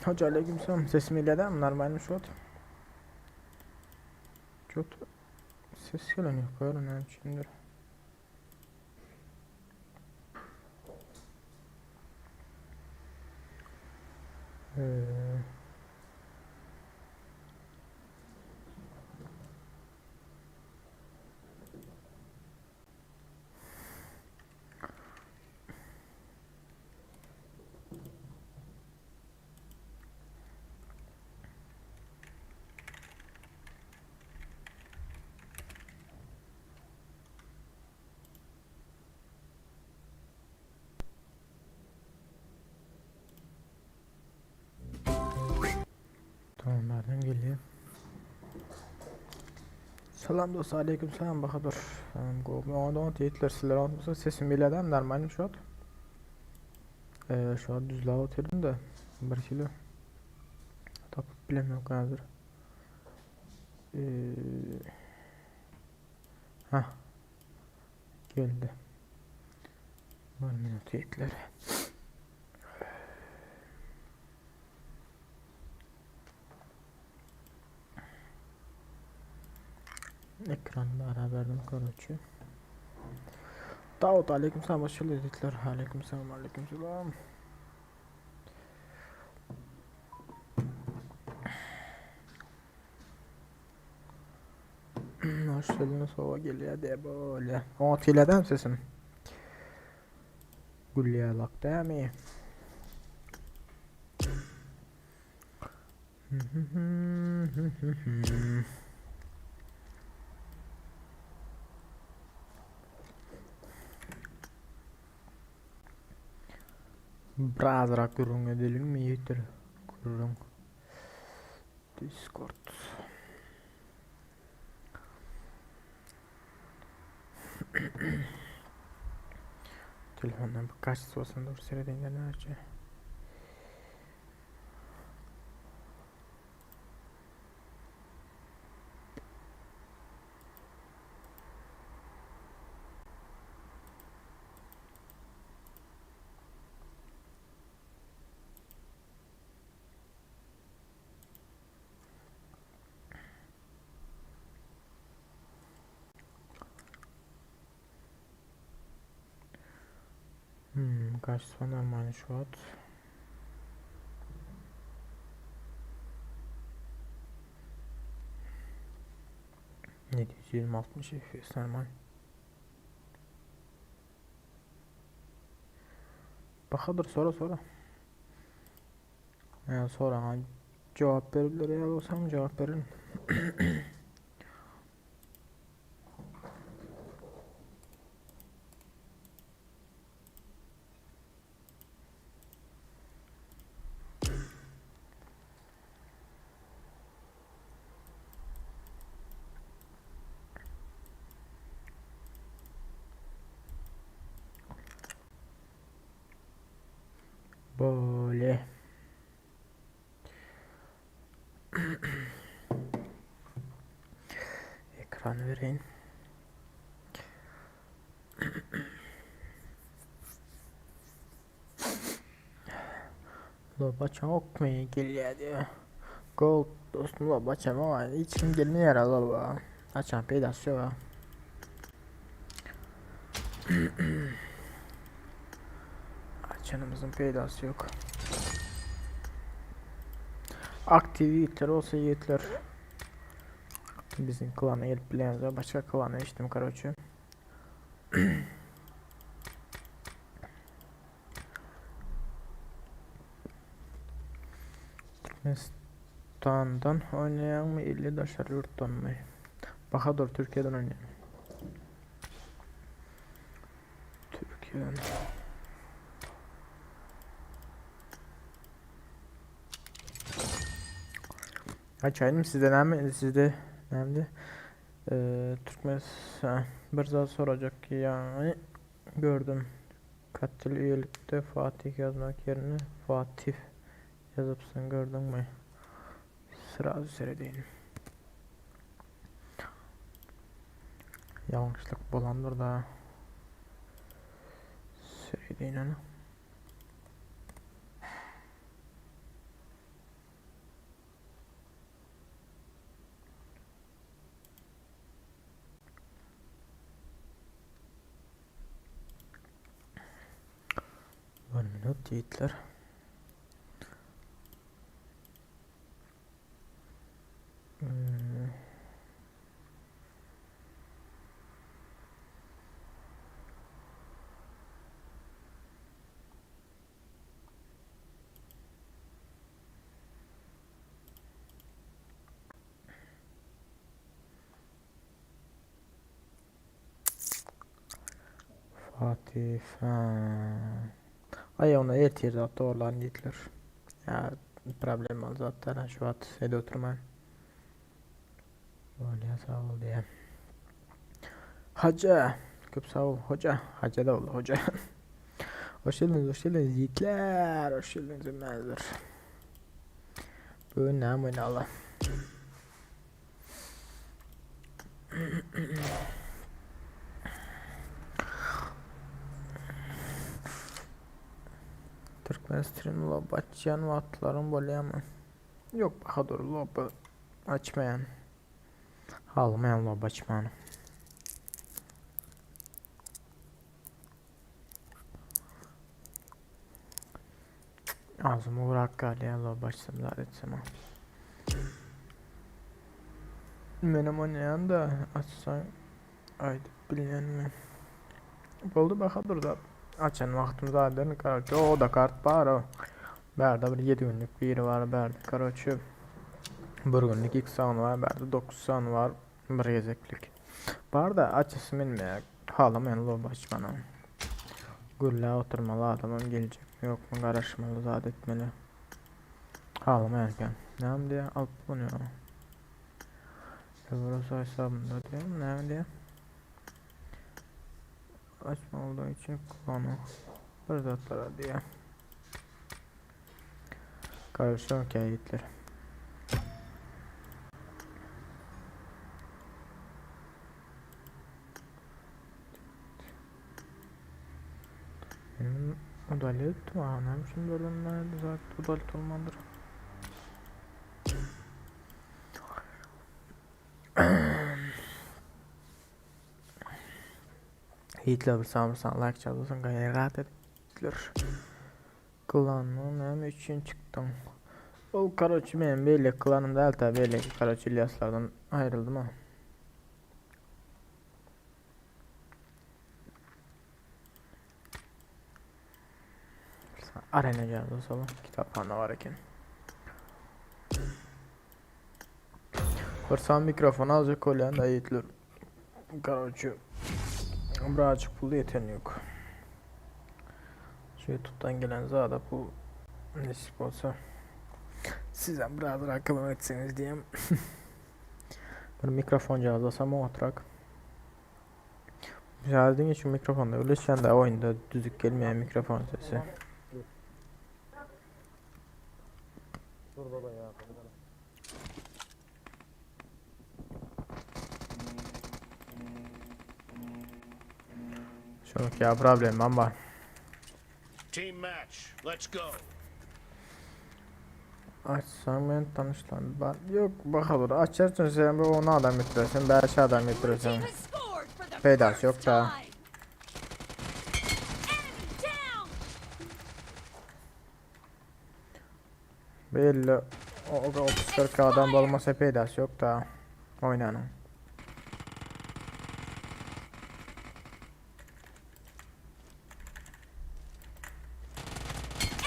Hoca aleykümselam. Sesim gelýär Normalny şu wagt. Çok ses gelen yok öyle ne üçündür. Ee, Tamam nereden geliyor? Salam dost aleyküm selam Bahadır. Tamam go. Ona da sizler olmasa sesim gelýär normalny şu wagt. Ee, şu an düzläp oturdum da bir kilo tapyp bilemok hazır. Ee, ha geldi. Bir minut yetler. Ekranda ara verdim короче. Davut aleyküm selam hoş geldiniz. Aleyküm selam aleyküm selam. Hoş geldiniz hava geliyor diye böyle. O tileden sesim. Gülyalak değil mi? Birazrak gürrüň edelim mi ýigitler? Gürrüň. Discord. Telefondan bir kaçtı dur seyredeyim de Hmm, kaçtı normal şu an. 720 60 FPS normal. Bahadır sonra sonra. Yani sonra cevap verirler ya olsam cevap verin. Böyle. Ekran vereyim. Loba çok mu gelýär diyor. Gold dostum loba çama hiç kim gelmeýär loba. Açan peýdasy ýok. Açanımızın peýdasy ýok. Aktiv yiğitler olsa yiğitler. Bizim klana gelip bilenler başka klana içtim короче. Türkmenistan'dan oynayan mı illi daşary ýurtdan mı? Bahadur Türkiye'den oynayan. Türkiye'den. Açayım sizde ne mi? Sizde nemdi? Ee, Türkmenistan bir zat soracak ki yani gördüm. Katil üyelikte Fatih yazmak yerine Fatih yazıpsın gördün mü? Sıra seyredeyim. Yanlışlık bulandır da. Seyredeyim onu. Minut ýigitler. Hmm. Fatih ha. Ay ona ertir zat dogrulan diýdiler. Ya problem ol zatlar şu wagt edip oturman. Bolýa sag bol diýä. Hoca köp sag bol hoca. Hoca da boldy hoca. Hoş geldiniz, hoş geldiniz yiğitler. Hoş geldiniz hemmäňizler. Bugün näme oýnaly? Türkmen stream lob açýan wagtlaryň bolýarmy? Ýok Bahadur lob açmaýan. Halamaýan lob açmany. Ağzım uğrak galýar lob açsam zat etsem. Menem oýnaýan da açsaň aýdyp bilýän men. Boldy Bahadur da açan wagtym zaten karoçe o da kart bar o. Bärde bir 7 günlük biri bar bärde karoçe bir günlük 2 sany bar bärde 9 sany bar bir gezeklik. Bar da açasym gelmeýär. Halamaýan lob açmana. Gürläp oturmaly adamam geljekmi ýokmy garaşmaly zat etmeli. Halamaýan eken. Näme diýýär alyp bolýar. Ewrosa hesabynda diýýär. Näme diýýär? Açma olduğu için kullanma. Bir zatlara diýýär. Karışan kâhitler. Benim udalet var. Ne biçim bölümler zaten udalet olmalıdır. Hitler bir sağ bir sağ like çalsın gayret etler. Klandan näme üçin çykdyň? Ol karoçi meň beýleki klanym däl ta beýleki karoçi Ilýaslardan aýryldym a. Arena geldi salon kitaphana bar eken. Bir san mikrofon aljak bolýan da ýigitler. Karoçi birazjyk pul ýeten ýok. Şu YouTube'dan gelen zada pul nesip bolsa sizem birazrak kömek etseniz diýem. Bir mikrofon jazlasam oňatrak. Misal diňe şu mikrofonda gürleşýän de oýunda düzük gelmeýän mikrofon sesi. Dur baba ya. Şonuň ya problemim bar. Team match. Let's go. Açsam men tanyşlan bar. Yok bakalım açarsın sen bir 10 adam getirersin, 5 adam Blue getirersin. team has scored for the Peydası first yok da. time. Enemy down. Belli o 30-40 adam olmasa peydası yok da oynanın.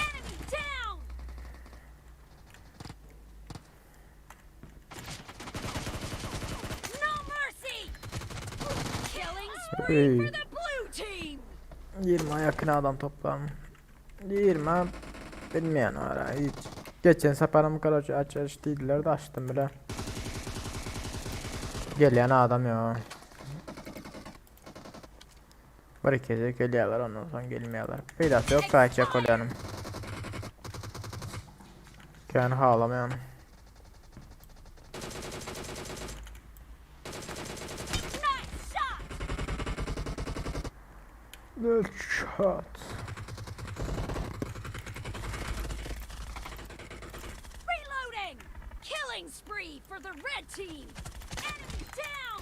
Enemy down. No mercy. Killing spree Hey. for the blue team. 20 yakın adam toplam. 20 bilmeyen ara hiç. Geçen seferim kadar aç aç değiller de açtım bile. Gelen adam ya. Bir iki geliyorlar ondan sonra gelmiyorlar. Peydası yok kaçacak oluyorum. Kendi ağlamayan. Nice shot. Good shot. Reloading. Killing spree for the red team. Enemy down.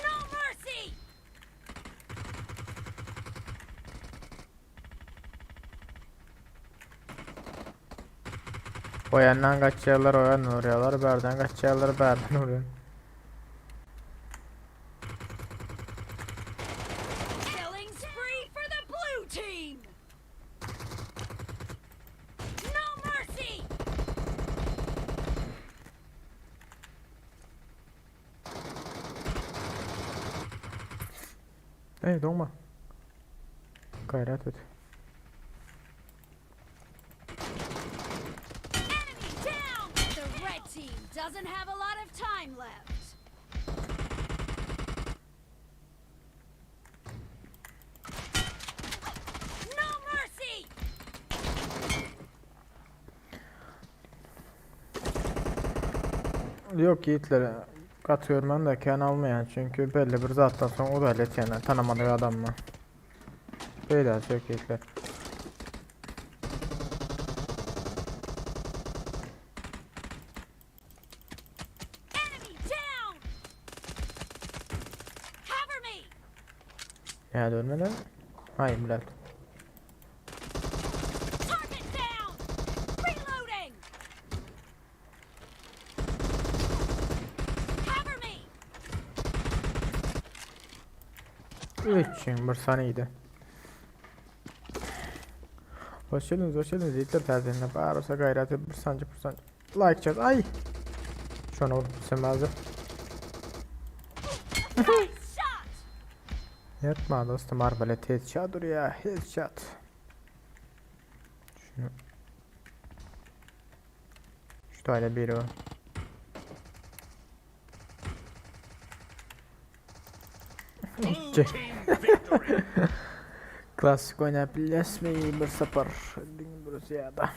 No mercy. O ýandan gaçýarlar, o ýandan urýarlar, bärden gaçýarlar, bärden urýar. Killing spree for the blue team. No mercy. Ey doňma. Gaýrat et. Enemy down. The red team doesn't have a lot of time left. No mercy. Yok yiğitlere katıyorum ben de kan almayan çünkü belli bir zatdan soň udaly etýänler tanamadyk adamyny. Beýläsi yok yiğitler. Enemy down. Cover me. Näde ölmedi? Haý bilet. Target down. Reloading. Cover me. Üçüň bir sanydy. Hoş geldiniz, hoş geldiniz. Yiğitler terziğinde bağırırsa gayret bir sancı bir sancı. Like çaz. Ay! Şunu olup istemezdim. Nice shot. Yatma dostum arbalet headshot ya headshot. Şunu. Şu tane biri var. Blue J- team victory. Klasik oynayabilirsmi bir sapar. Burası ya da.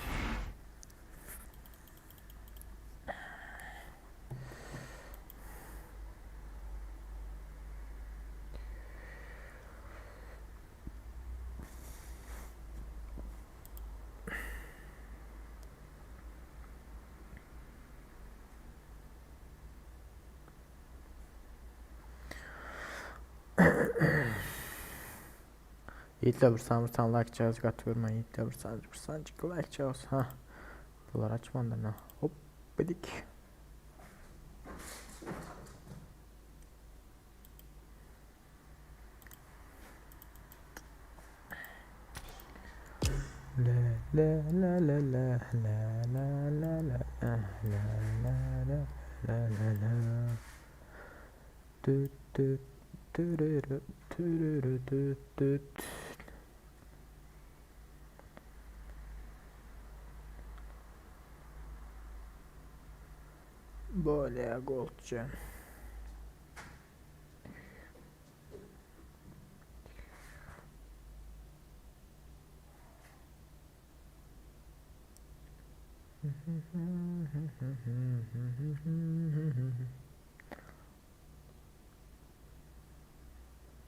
Yiğit'le bir san like çağız katıyorum ben Yiğit'le bir sancı bir sancı like çağız ha. Bunlar açmandır ne? Hop dedik. La la la la la la la la la la la la la la la la Tüt tüt türürü türürü tüt tüt. Bolýa goldjan.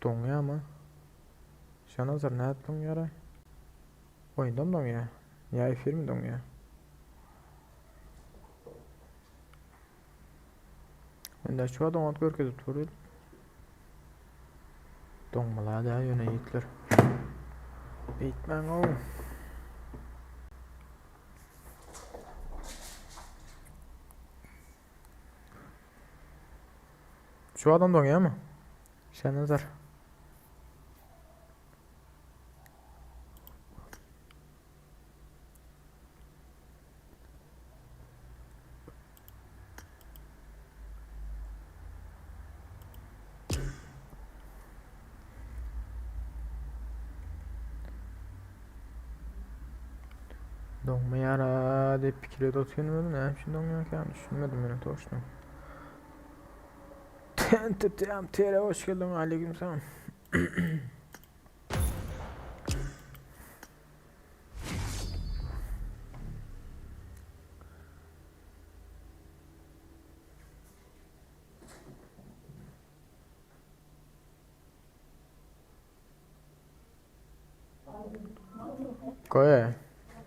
Doňýarmy? Şanazar nädip doňýar-aý? Oýundam doňýar. Ýa efirmi doňýar? Mende şu wagt oňat görkezip dur. Doňmaly-da ýöne ýigitler. Beýtmäň-ow. Şu adam doňýarmy? Şanazar. Doňmaýar-a diýip pikir edip otyryn welin, näme üçin doňýarkam düşünmedim ýöne toçno. TNTTM TR hoş geldin aleyküm selam. Goý.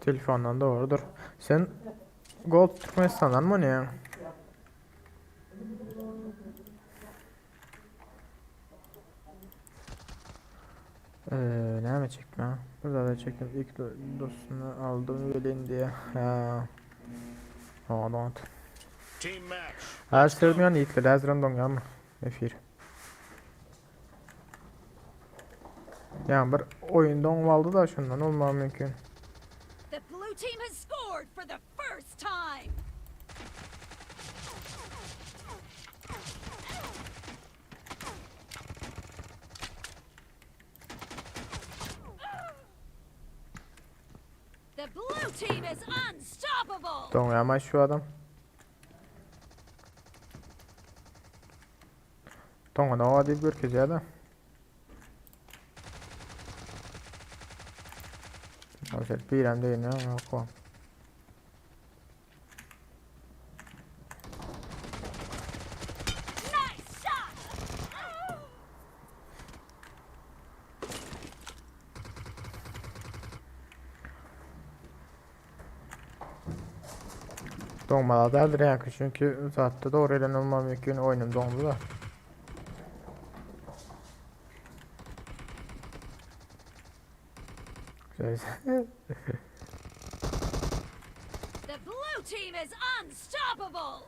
Telefondan dogrudyr. Sen Gold Türkmenistandan mı oýnaýaň? Ee, näme çekme? Bir zada çektim. İlk dostunu aldım welin diye. Ha. Aa, doňat. Team match. Häzir serediňän ýitler, häzirem doňýarmy? Efir. Ýa bir oýun doňup aldy da şundan olmagy mümkin. The blue team has scored for the first time. The blue team is unstoppable. Doňýarmy şu adam? Doňan owa diýip görkezýär-de. Aşer birem değil ya. Yok. Nice shot. Doňmaly däldir ýa çünki zatda dogry elen olma mümkin oýnum doňdy da. The blue team is unstoppable.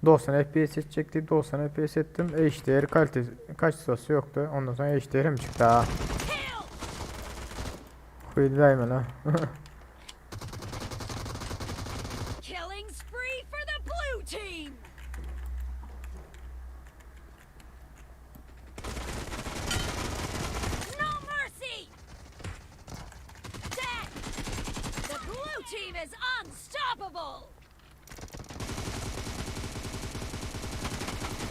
90 FPS edecek deyip 90 FPS ettim. HDR kalite kaçtası yoktu. Ondan sonra HDR mi çıktı ha? Kill. Kuyudayım ha. Killing spree for the blue team. No mercy. Death. The blue team is unstoppable.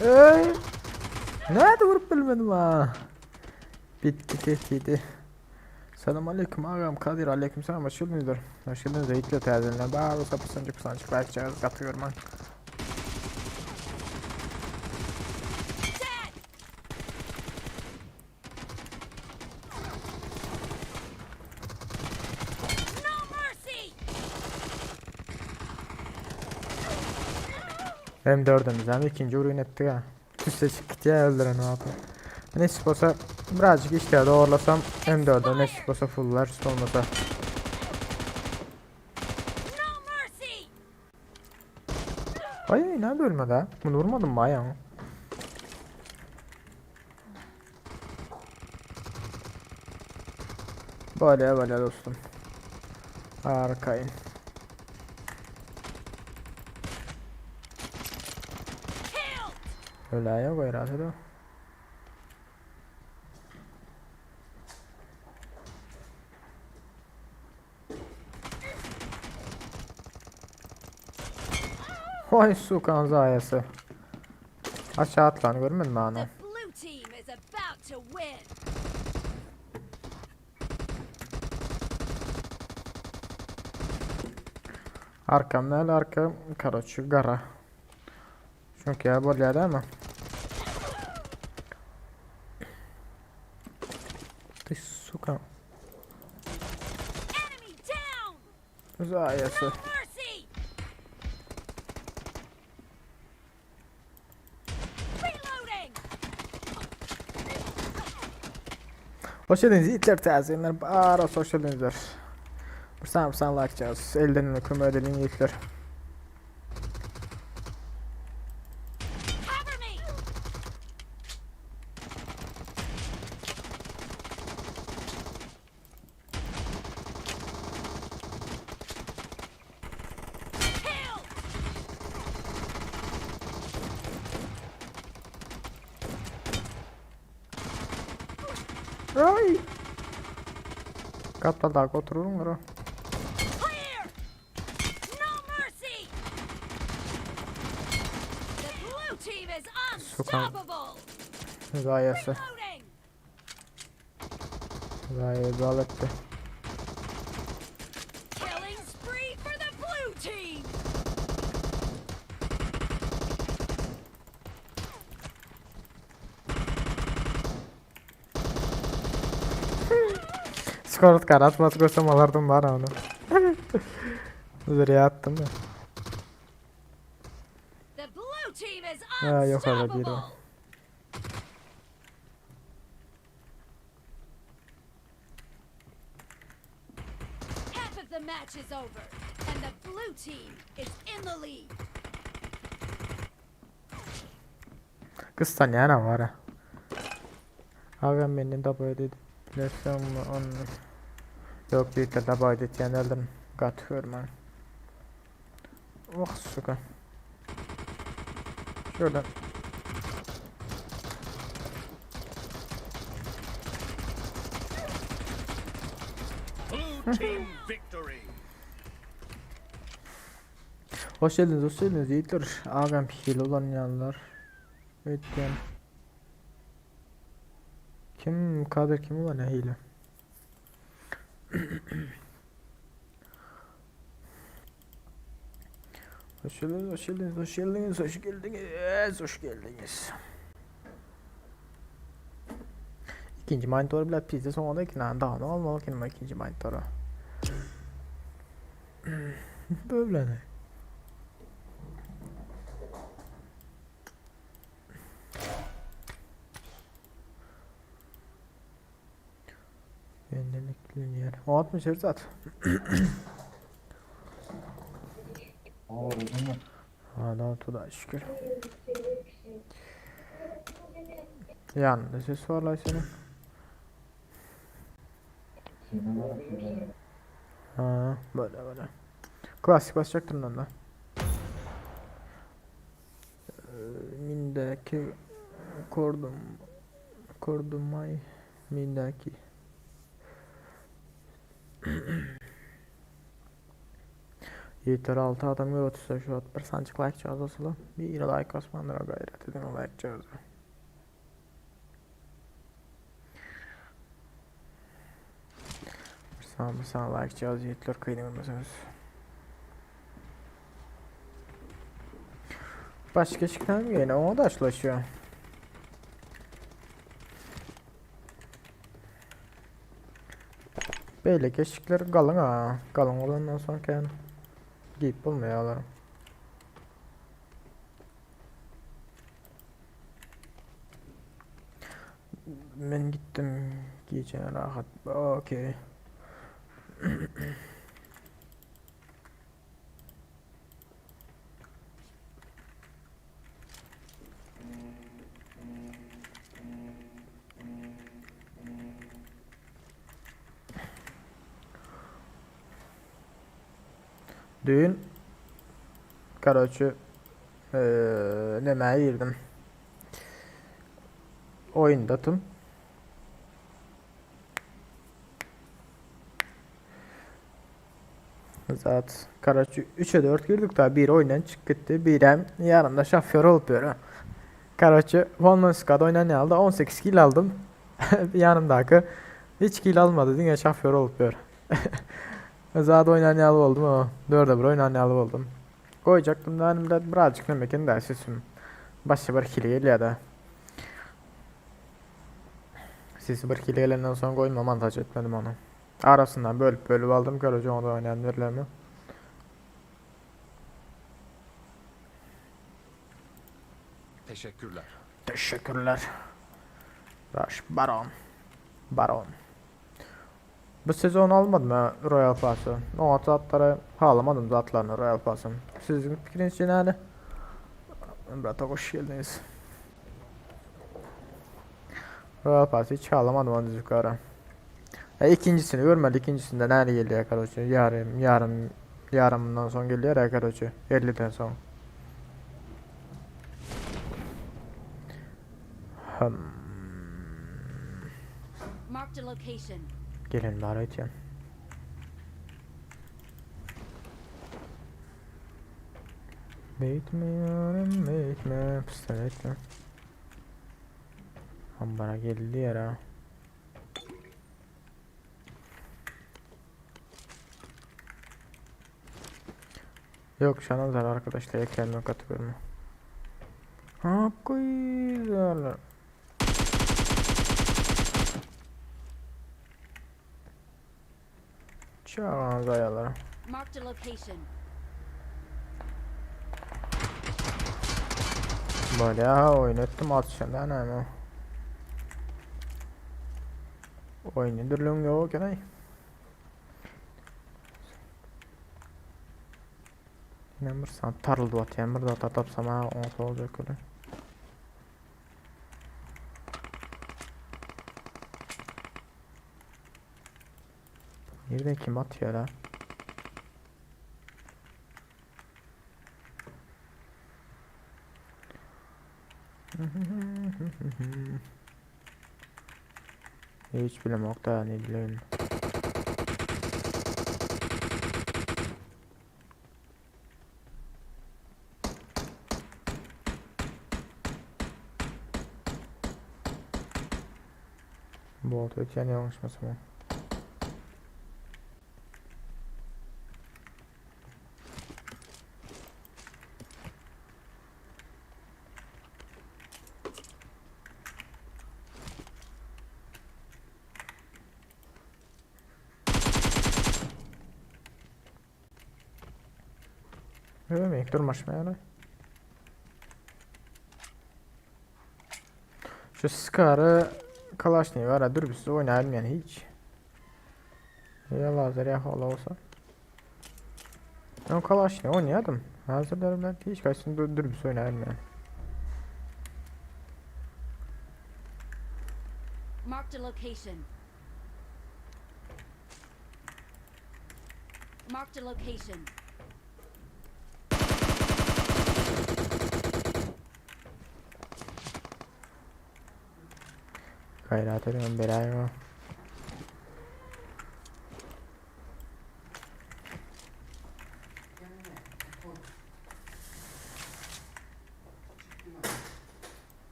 Ey! Nerede vurup bilmedim ha. Bitti tehdidi. Selam aleyküm ağam Kadir aleyküm selam hoş geldinizdir. Hoş geldiniz Zeytli terzinden. Bağlı sapı sancık sancık bakacağız katıyorum ben. Death. No mercy. Hem dördümüz hem ikinci ürün ettik ha. Üste çıktı ya öldüren o abi. Nesip olsa birazcık işler doğrulasam hem dörde nesip olsa fulllar üst olmasa. No mercy. Ay nerede ölmedi ha? Bunu vurmadım mı ayağım? Böyle böyle dostum. Arkayın. Killed. Öyle yok herhalde de. Vay su kanzayası. Aşağı atlanı görmedin mi anam? The blue team is about to win. Arkam ne arkam karoçi gara. Çünkü ya bolýar ama. Ты сука. Enemy down. Zayası. No mercy. Reloading. Hoş geldiniz yiğitler tazeyenler. Bara hoş geldinizler. Bursan bursan like çağız. Elden kömür edelim yiğitler. Cover me. Kill. Ay. Kaptal da otururum bro. Clear. No mercy. The blue team is unstoppable. Zayası. Reloading. Zayi bal etti. Killing spree for the blue team. Skor kar atmaz koysam alardım bana onu. Zırıya attım da. The blue team is Ha, yok öyle bir o. unstoppable. The match is over and the blue team is in the lead. Gyssanýanam bar-a. Agam menden dabaýat edip bilersiňmi ony. Ýok diýipdir dabaýat etýän däldirin. Gaty görmäň. Oh suka. Şuradan. Blue team victory. Hoş geldiniz, hoş geldiniz yiğitler. Agam hile ulanýanlar. Öýtýän. Kim Kadir kim ulanýar hile? Hoş geldiniz, hoş geldiniz, hoş geldiniz, hoş geldiniz, hoş geldiniz. Ikinji monitor bilen pizde soňunda ikinji dagny almaly ekenim ikinji monitora. Böyle. Yendilik lineer. O 60 Erzat. Ha, da şükür. Yanında ses var lan senin. Ha, böyle böyle. Klasik basacaktım lan da. Ee, mindeki kordum kordumay mindeki. Yeter 6 adam gör otursa şu at bir sancık like çağız olsa Bir like basmanlara gayret edin like çağız. Bir sana bir sana like çağız yeter kıyın görmesiniz. Başka çıkan yine o da açlaşıyor. Beýleki eşikler galyň ha. Galyň bolandan soň kän giýip bolmaýarlar. Men gitdim gije rahat. Okey. Düýn karoçe eee nämä girdim. Oýundatym. Zat karoçe 3'e 4 girdik daha bir oyundan çık gitti. Birem yanımda şoför olup ýör. Karoçe One Man Squad oynan ýaly 18 kill aldım. Yanımdaki hiç kill almadı diňe şoför olup ýör. Zat oynan ýaly boldum o. 4'e 1 oynan ýaly boldum. Goýjakdym da hanımda birazcık nemeken de sesim. Başga bir hile gelýär da. Sesi bir hile gelenden soň goýma montaj etmedim onu. Arasından bölüp bölüp aldım görece onu oynayan birilerini. Teşekkürler. Teşekkürler. Rush Baron. Baron. Bu sezon almadım ha Royal Pass'ı. O zatlara alamadım zatlarını Royal Pass'ın. Sizin fikriniz näle? Emrata hoş geldiniz. Royal Pass'ı hiç alamadım onu yukarı. Ya ikincisini görmedi. İkincisinde nerede geliyor karoçi? Yarım yarım yarımından son geliyor ya karoçi. 50'den son. Hmm. Marked a location. Gelin bari ötýän. Beýtme ýarym beýtme, pistolet etme. Ambara geldi ýara. Yok şanazar arkadaşlar ekranı katıyorum. Ha koyuyorlar. Çağan zayalara. Marked a location. Böyle ha oyun ettim atışım ben ama. Oyun indiriliğim yok gene. Men bir sany taryldyp atýan bir zat tapsam ha oňa boljak öyle. Nereden kim atıyor la? Hiç bilemok da ne bileyim. Bot ötýän ýalňyşmasam o. Öyle durmaşma yani. Şu Scar'ı Kalaşnik'i var ha dürbüsüz oynayalım yani hiç. Ya lazer ya hala olsa. Ben Kalaşnik oynayadım. Hazırlarım hiç kaçsın dürbüsüz oynayalım yani. Marked a location. Marked a location. Gayrat ediyorum belayı.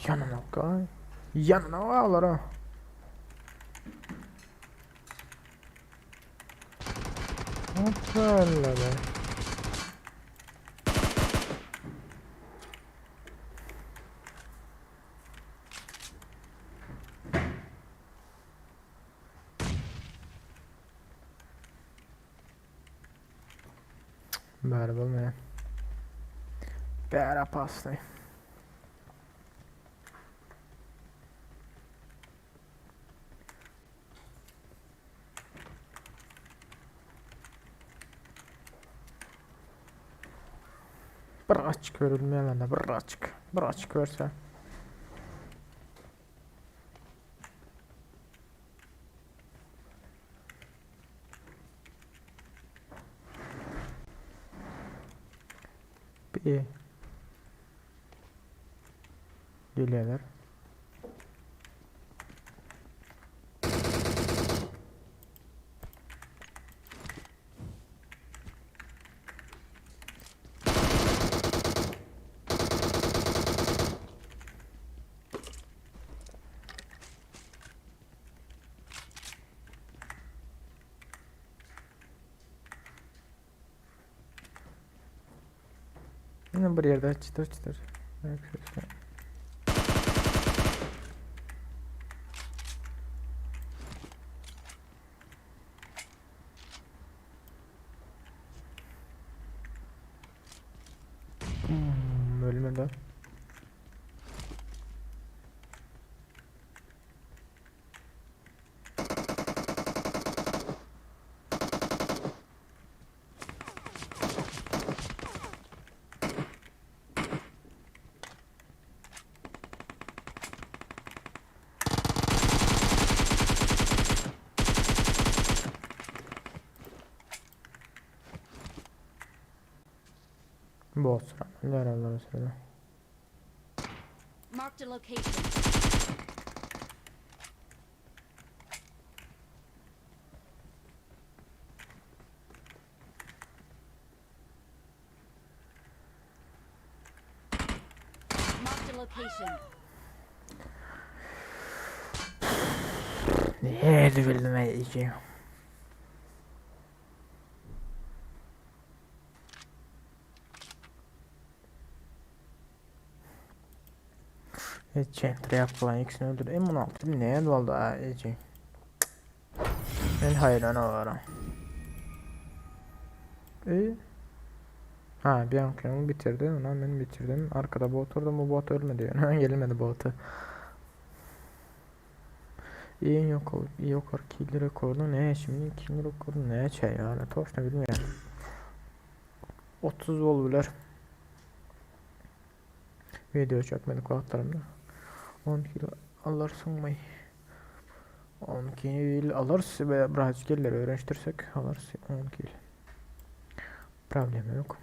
Ýanyna gay. Ýanyna olara. Hoppala be. Bäri bolmaýar. Bäri opasny. Bir açık görülmeýär bir açık. Bir açık görse. Bir Gelýärler. Yine bir yerde çıtır çıtır. Ayak sesleri. Ölmedi. Bot sıra. Herhalde o sırada. Marked a location. Marked a location. Nerede bildim ben iki. Hiç çentre yapılan ikisini öldürdü. M16 neye doldu ha Ece? Men haýran olara. Eý. Ha, Bianca bitirdi. Ona men bitirdim. Arkada bot orada bu bot ölmedi. Gelmedi bota. En ýokary ýokary kill rekordy ne şimdi kill rekordy näçe yani toşna bilmeýän. 30 bolup biler. Video çekmedik wagtlarymda. 10 kilo alarsyňmy? 10 kil alırız ve biraz gelir öğreniştirsek alırız 10 kil. Problem yok.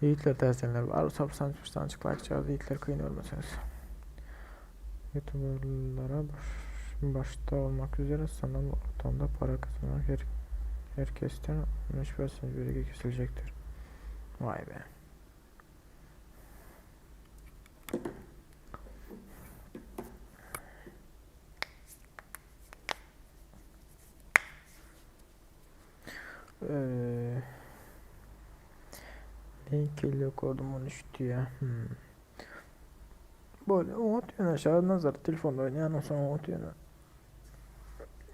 Yiğitler tercihler var. Sapsan çıksan like Yiğitler kıyın ölmeseniz. Youtuberlara baş, başta olmak üzere sanal ortamda para kazanan her, herkesten 13% vergi kesilecektir. Vay be. Ee, ne kill rekordum 13 diyor. Hmm. Böyle o atıyor aşağı nazar telefonda oynayan olsan o atıyor.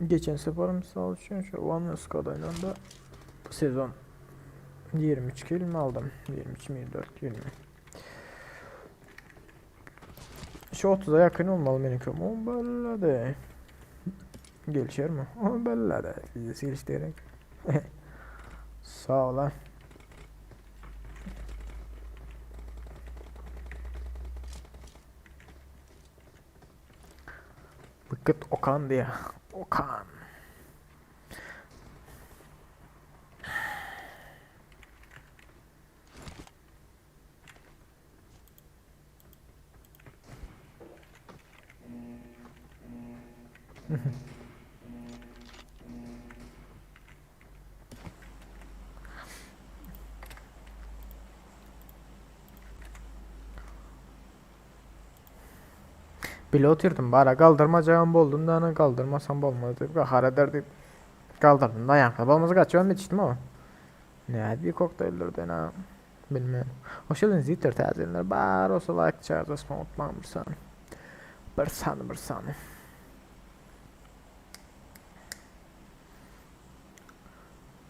Geçen sefer misal için şu One Skada'yla da bu sezon 23 kill mi aldım? 23 mi 24 kill mi? Şu 30'a yakın olmalı benimki. O belli de. Gelişir mi? O belli de. Bizi geliştirerek. Sağ ol ha. Bıkkıt Okan diye. Okan. Bile oturdum bara kaldırmacağım buldum da ana kaldırmasam olmaz deyip kahar ederdi. Kaldırdım da yankı olmaz kaçıyorum içtim ama. Ne bir kokteyllerden ha. Bilmiyorum. Hoş geldiniz Yiğitler tazeler. Bar olsa like çağırız unutmam bir saniye. Bir saniye bir saniye.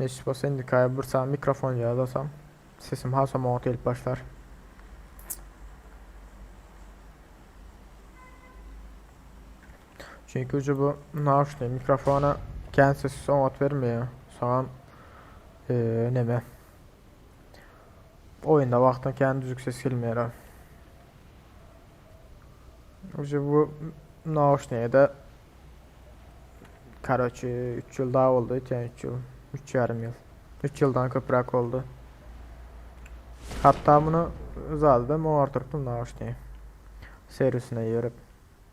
Nesip olsa indikaya bir saniye mikrofon yazdasam. Sesim hasam oňat gelip başlar. Çünkü ucu bu nauşnik mikrofona kendi sesi oňat vermeýär. Soňam ee, neme oyunda wagtyn kendi düzük ses gelmeýär. Ucu bu nauşniğe de Karoçi 3 yıl daha oldu. Yani 3 yıl. 3 yarım yıl. 3 yıldan köpräk oldu. Hatta bunu zaten o artırdım nauşniği. Serisine yörüp.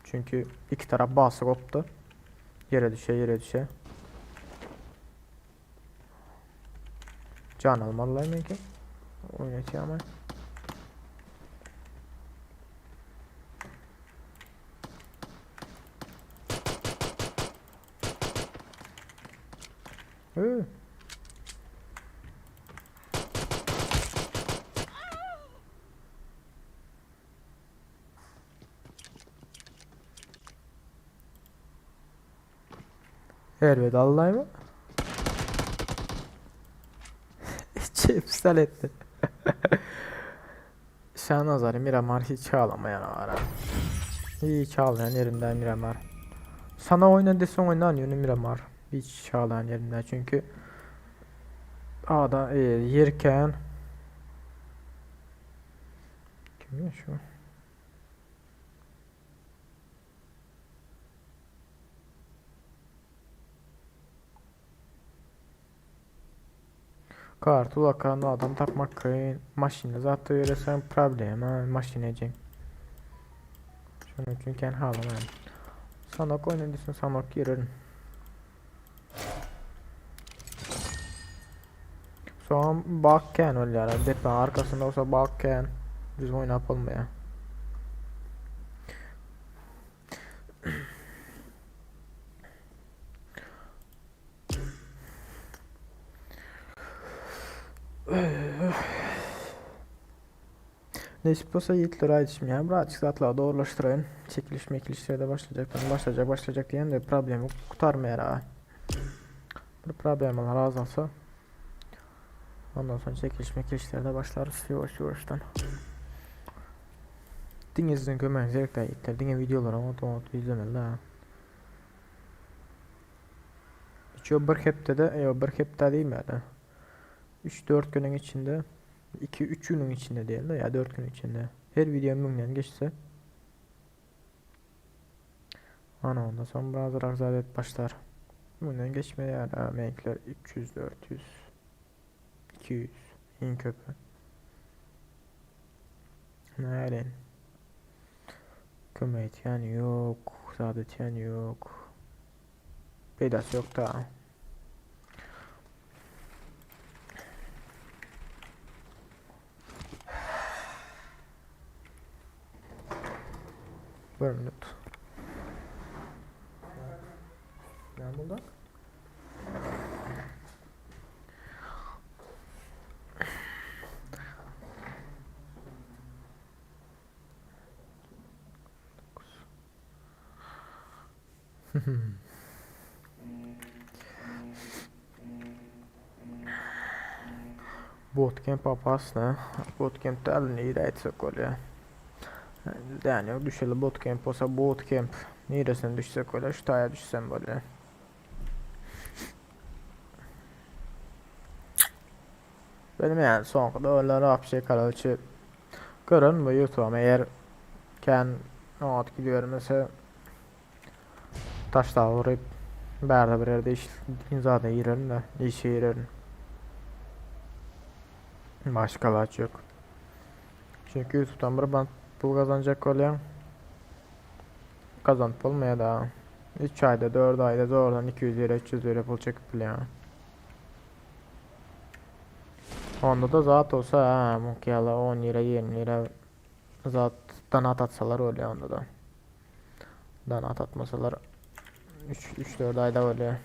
Çünkü iki taraf bası koptu. Yere düşe yere düşe. Can almadılar mı ki? Oynatıyor ama. Hı. Elveda Allah'a mı? Çepsel etti. Şah Nazarı Miramar hiç ağlamayan ara. Hiç ağlayan yerinden Miramar. Sana oyna desen oynan yönü Miramar. Hiç ağlayan yerinden çünkü A'da e, yerken kim ya şu? Kartul akan adam tapmak kyn. Maşynda zatda ýöresen problema maşyn ejeň. Şonuň üçin kän halamaýan. Sanok oýna diýseň sanok girerin. Soňam bak kän bolýar. Depäň arkasynda bolsa bak kän. Düz oýnap bolmaýar. Nesip bolsa ýigitler aýdyşym ýaly birazjyk zatlary dogrulaşdyraýyn. Çekiliş mekilişlerde başlajakdan başlajak başlajak diýende problema gutarmaýar aga. Bir problemalar azalsa ondan soň çekiliş mekilişlerde başlarys ýuwaş ýuwaşdan. Diňe siziň kömegiňiz gerek da ýigitler. Diňe wideolary oňat oňat izlemeli da. Hiç bir hepdede, ýok bir hepde diýmäde. 3-4 günüň içinde 2-3 günüň içinde diýeli ýa 4 günüň içinde her wideo müňden geçse Ana ondan soň birazrak zat edip başlar. Müňden geçmeýär ha meňkiler 300 400 200 iň köpi. Näleýin. Kömek etýän ýok, zat etýän ýok. Peýdasy ýok da. Bir minut. Ne buldu? Bootcamp opasny. Bootcamp däl, nirä aýtsak bolýar. Däne ýok, düşeli bootcamp bolsa bootcamp. Niresine düşsek bolýar, şu taýa düşsem bolýar. Bilmeýän soňky döwürler wapşe karoçe gören bu ýutubam eger kän oňat gidibermese taşlap uryp bärde bir ýerde iş zada girerin de işe girerin. Başga alaç ýok. Çünki ýutubdan bir bant pul gazanjak bolýaň. Gazanyp bolmaýar da. 3 aýda 4 aýda zordan 200 lira 300 lira pul çekip bilýäň. Onda da zat olsa ha muňky ýaly 10 lira 20 lira zat donat atsalar bolýar onda da. Donat atmasalar 3 3 4 aýda bolýar.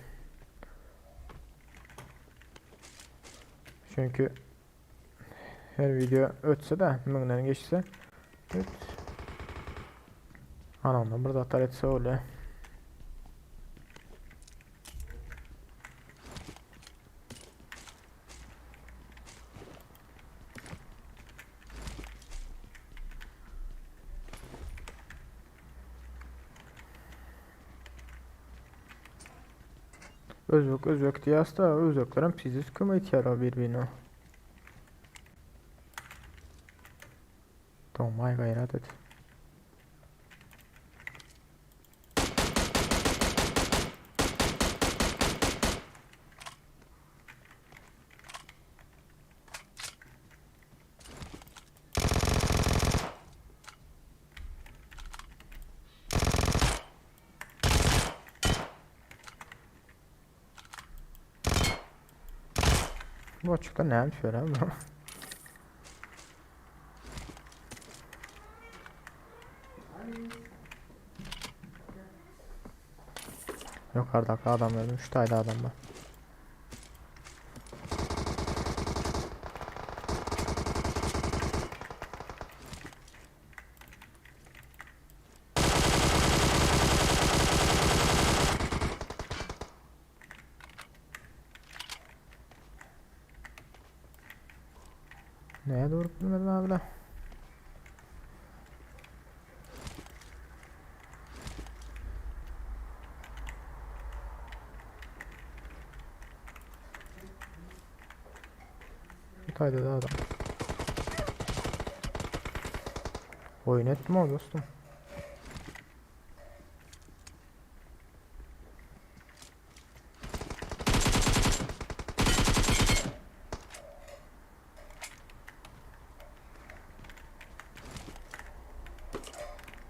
Çünki her video ötse de müňden geçse öt. Ana ondan bir zatlar etse bolýar. Özbek özbek diýýäs-de, özbeklerem pizdes kömek etýär bir-birine. Doňmaý gaýrat et. Bu açıkta näme şöyle bu? Yukarıdaki adam öldü. 3 tane adam var. Näde durup bilmedim abla. Şu taýda da adam. Oýun etme o dostum.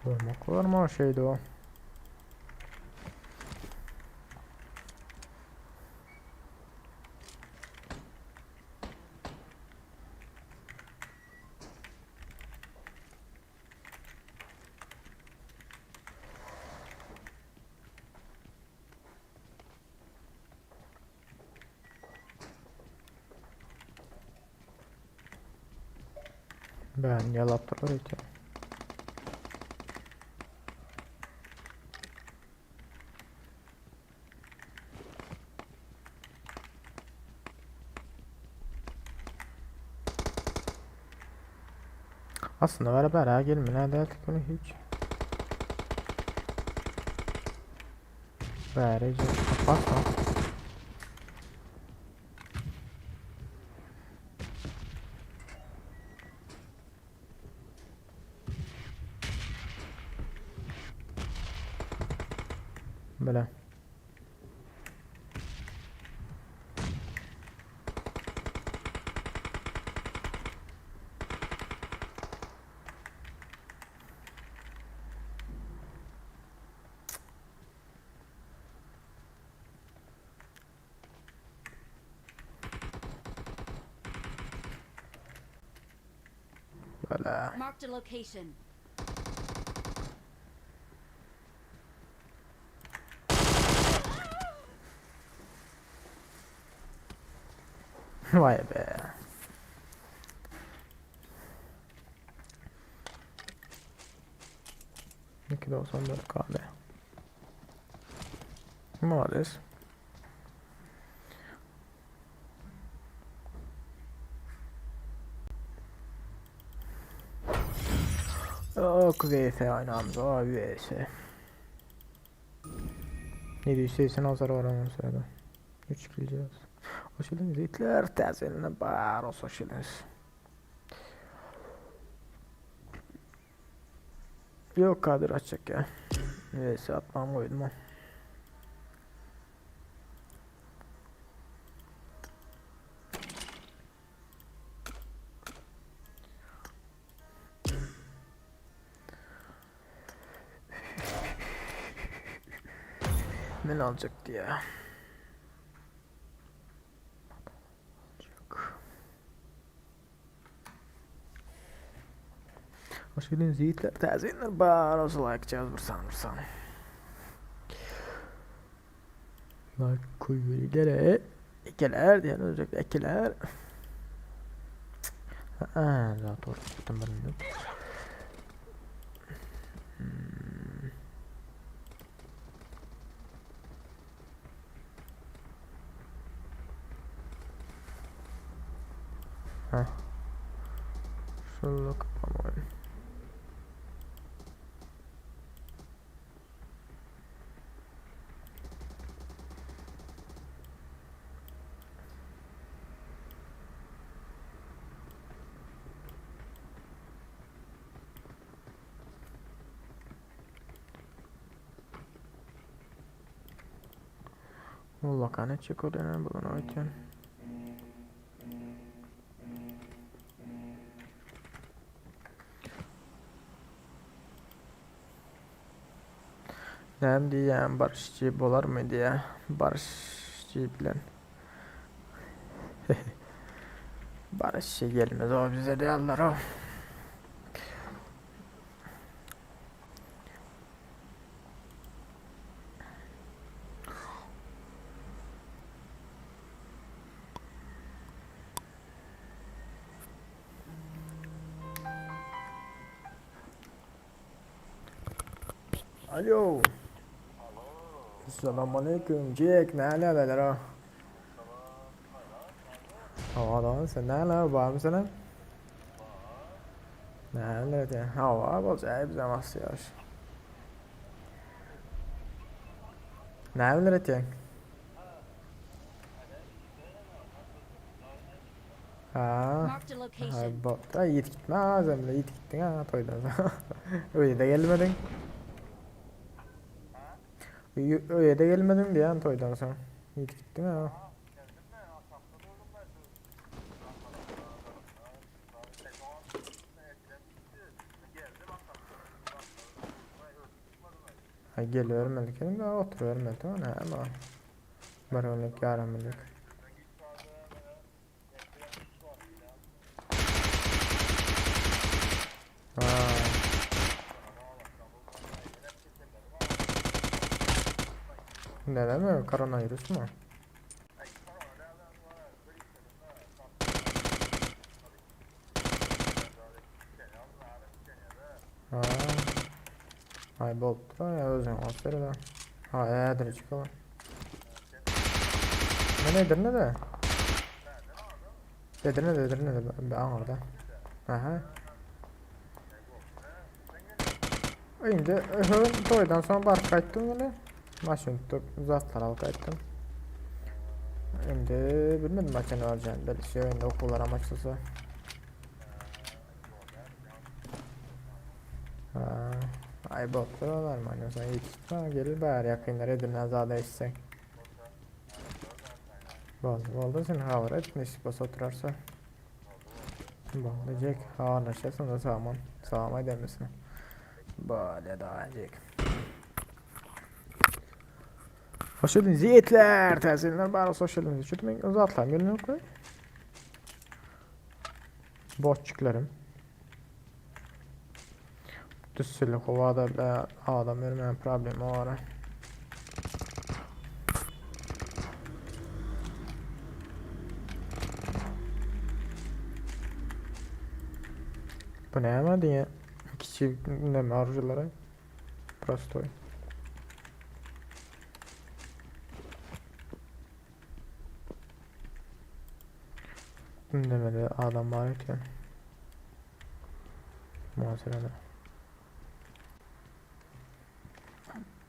Vurmak var mı o şeydi o? Ben ýalapdyrlar öýtýän. Aslynda gara bärä gelmeli däldik bunu hiç. Bäri basma. Bile. Bile. Marked a location. Vay be. 2.94 KD. Maalesef. Ok VF oynamız o VS. 780 hasar var onun sırada. 3 kileceğiz. Hoş geldiniz itler təzilinə bar olsun hoş geldiniz. Yok kadir açacak ya. Neyse atmam koydum o. Ne alacaktı ya? Alacak. Hoş geldiniz yiğitler, tazinler, bar olsun like cihaz vursan vursan. Like koyuyorlar. Ekeler diyen olacak ekeler. Ha, daha doğru tuttum ben de. Hmm. Heh. Şunu kapamayın. Ullakan etjek bolýan bulan öýtýän. Näme diýýän Barışçy bolarmy diýýä. Barışçy bilen. Barışçy gelmez o bize diýerler o. Alo. Salam aleyküm Jack näle haberler ha? Hava sen näle bar mı sana? Näle de hava bolsa bize masýar. Näme etýäň? Ha. Marked a Ha, location. bo da ýitip gitme ha sen bile ýitip gitdiň ha toýdan soň. Öýe-de gelmediň. Öýe-de gelmediň diýen toýdan soň. Ýitip gitdiň ha. Ha gelibermedik hem de oturubermedi tamam ama. Bir günlük ýarym günlük. Ha. Neden mi? Koronavirus mu? Ha. Ay bolupdyr ya özüň alyp ber da. Ha ädir çykalan. Men Edirne'de. Edirne'de Edirne'de aňyrda. Aha. Indi öhön toýdan soň baryp gaýtdym ýene. Maşyn tutup zatlar alyp gaýtdym. Indi bilmedim haçan barjagym. Belki indi okuwlaram açylsa. Ay bolupdyr olar mana sen ýetişip gelir bäri ýakynlar Edirne zada eşitseň. Boldy boldy sen habar et nesip bolsa oturarsa. Boldy Jek habarlaşýas onda saman. Salam aýt hemmesine. Bolýa da Jek. Hoş geldiniz yiğitler. Täzeler bar hoş geldiniz. Şu men uzatlam gelin koy. Botçuklarym. Düsseli howada bile adam ölmeyen problemi var. Bu näme diýe? Kiçi näme arzulara? Prostoy. Demeli adam var eken. Muhasebede.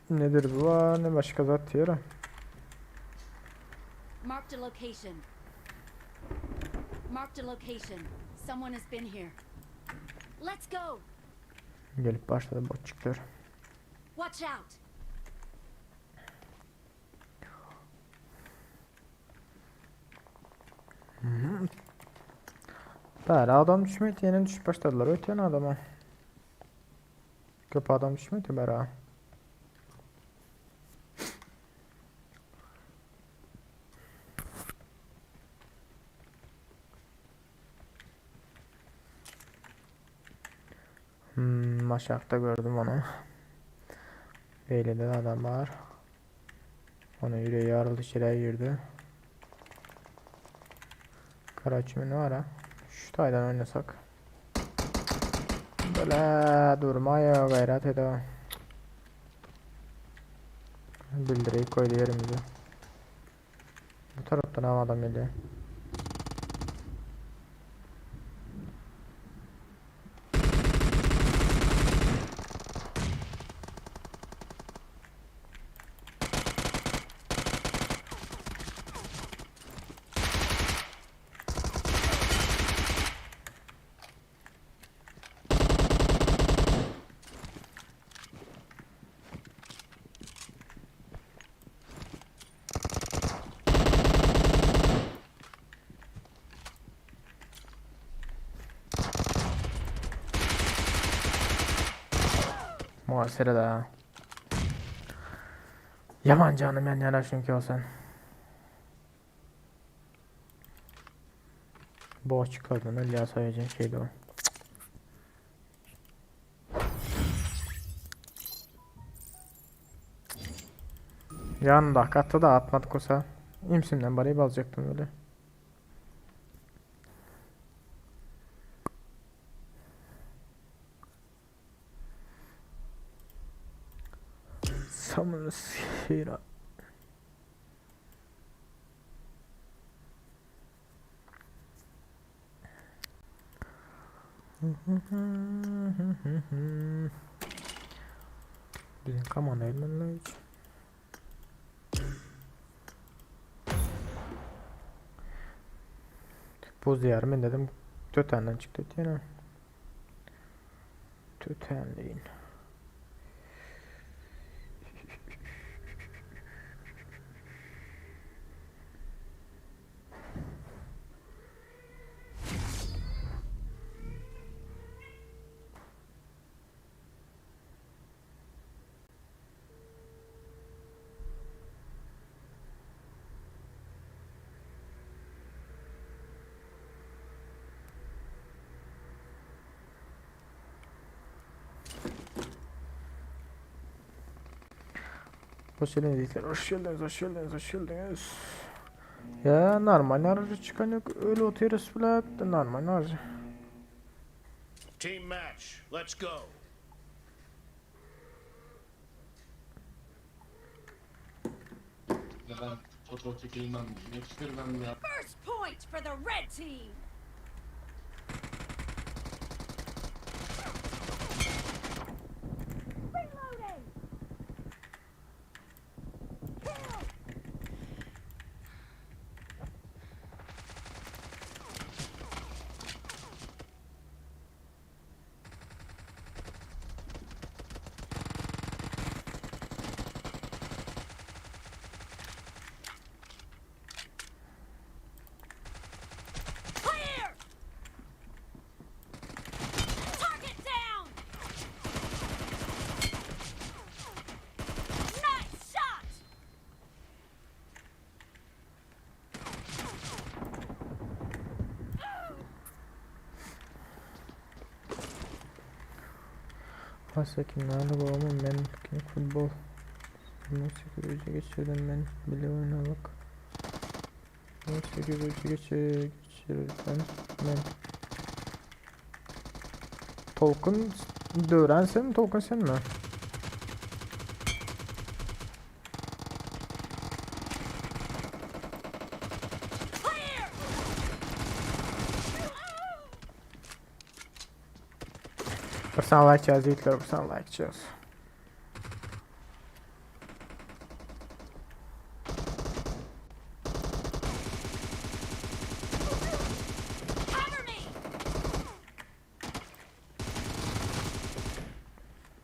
Nedir bu var ne başka zat diyor. Marked a location. Marked a location. Someone has been here. Let's go. Gelip başladı botçuklar. Watch out. Bäri adam düşmedi ýene düşüp başladylar öten adama. Köp adam düşmedi bäri. Hmm, aşağıda gördüm onu. Beýlede adam var. Ona yüreği yarıldı içeri girdi. Karaçımı ne var ha? Şu taydan oynasak. Böyle durma ya gayret ede. Bildireyi koydu yerimize. Bu taraftan ama adam geliyor. Muhasebe da. Yaman canım yan yana çünkü o sen. Bu açıkladığını illa söyleyeceğim şeydi o. Yanında kattı da atmadık olsa. İmsimden barayı alacaktım öyle. Someone here. Bizim come on elmenle hiç. Buz diyarı men dedim tötänden çykdy diýene. Tötänleýin. Hoş geldiniz yiğitler. Hoş geldiniz, hoş geldiniz, hoş geldiniz. Ya normal aracı çıkan yok. Öyle oturuyoruz bile. Normal aracı. Team match. Let's go. Bekle ben fotoğraf çekeyim ben. Yetiştir ben ya. First point for the red team. Reloading. Kill. Clear. Target down. Nice shot. Hasekin nerede babamın men King futbol. 18 geçirdim men bile oynalyk. 18 geçirdim men. Tolkun döwran senmi Tolkun senmi? Clear. Bir sana like çağız yiğitler, bir sana like çağız. Cover me.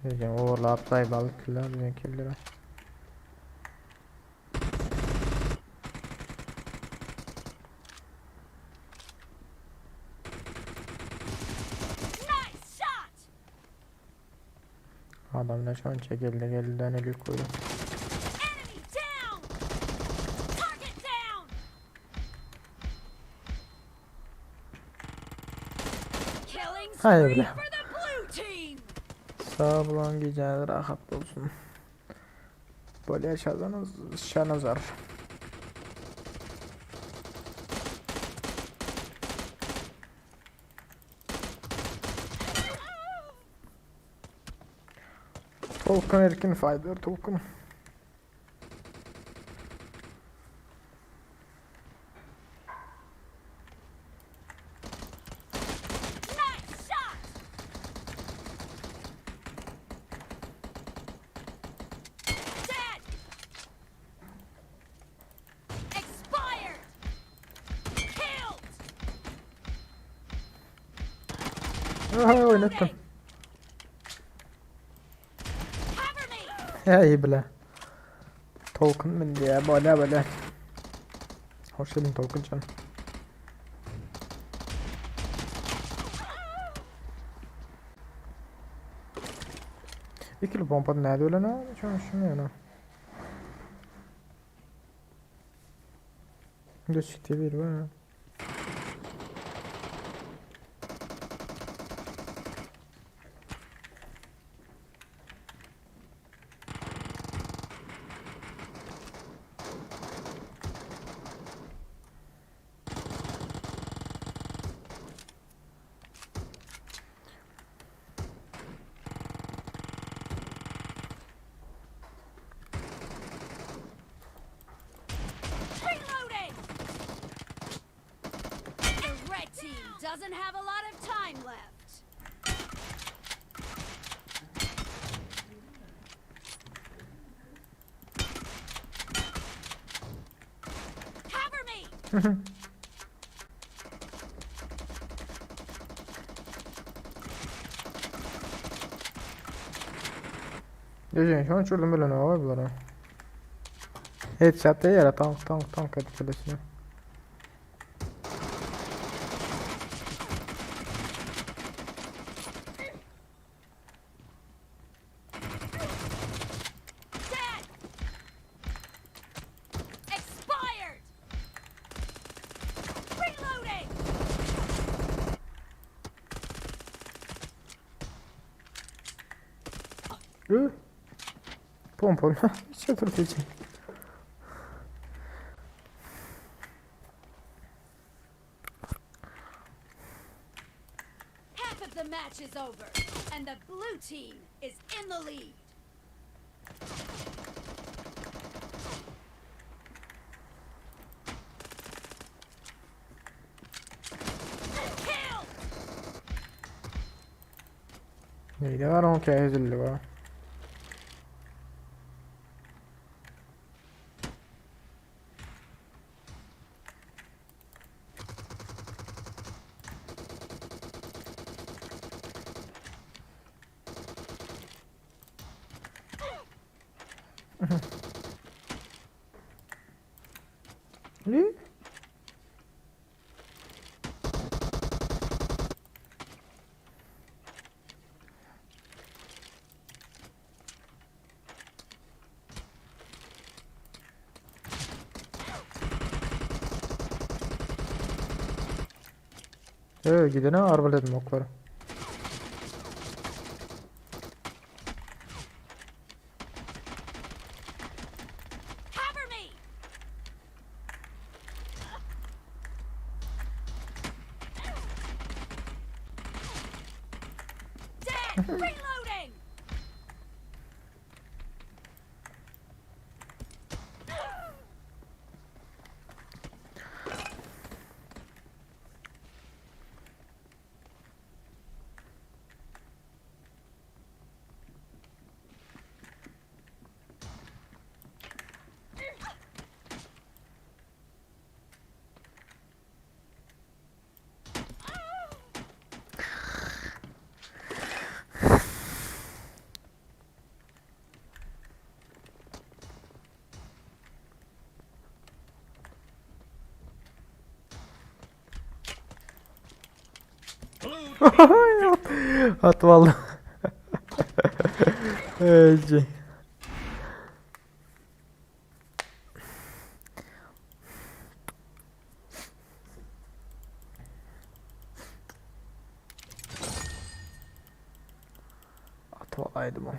Diyeceğim overlap saybalık killer diyeceğim killere. Nice shot. Adamlar şu an çekildi geldi eli koydu. Enemy down. Target down. Killing Hayır spree bile. for the blue team. Sağ olun geceler rahat olsun. Böyle yaşadınız şanazar. Tolkun Erkin Fighter Tolkun. Nice shot. Dead. Expired. Killed. Aha oynattım. Cover me. Ya iyi bile. Tolkun mu diye böyle böyle. Hoş geldin Tolkun canım. İkili pompa nerede öyle ne? Şu ne? Gözükte bir var. Reloading! The red team doesn't have a lot of time left. Cover me! Gözün şu an çördüm böyle ne var bunlara. Headshot değil ya tank tank tank hadi kalesine. Dead! Expired! Reloading! Ü. Pompon. Çıldırtıcı. Half of the match is over, and the blue team is in the lead. Neyde var o ki ezildi bu. Ne? Ee, gidene arbalet okları. Cover me! Dead! Reloading! Blue team victory. At vallahi. Öldü. At vallahi bu.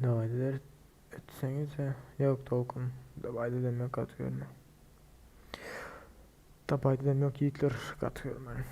Davayda etseňiz yok Tolkun. Davayda demek katıyorum. Davayda demek yiğitler katıyorum ben.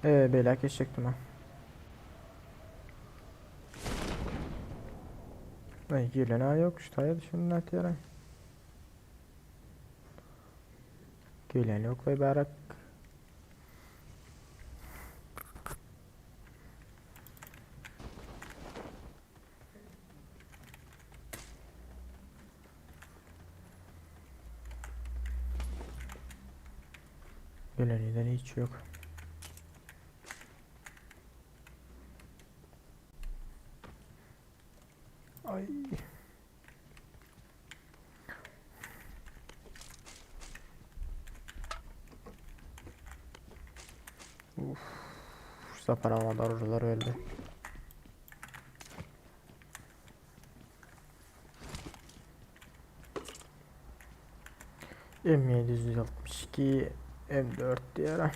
Ee, beýläk geçjekdim ha. Ay gelen ha yok şu taýa düşündüm nätýär. Gelen yok ve barak. Gelen hiç yok. Ay. Uf. Sapar almadı öldü. M762 M4 diýere.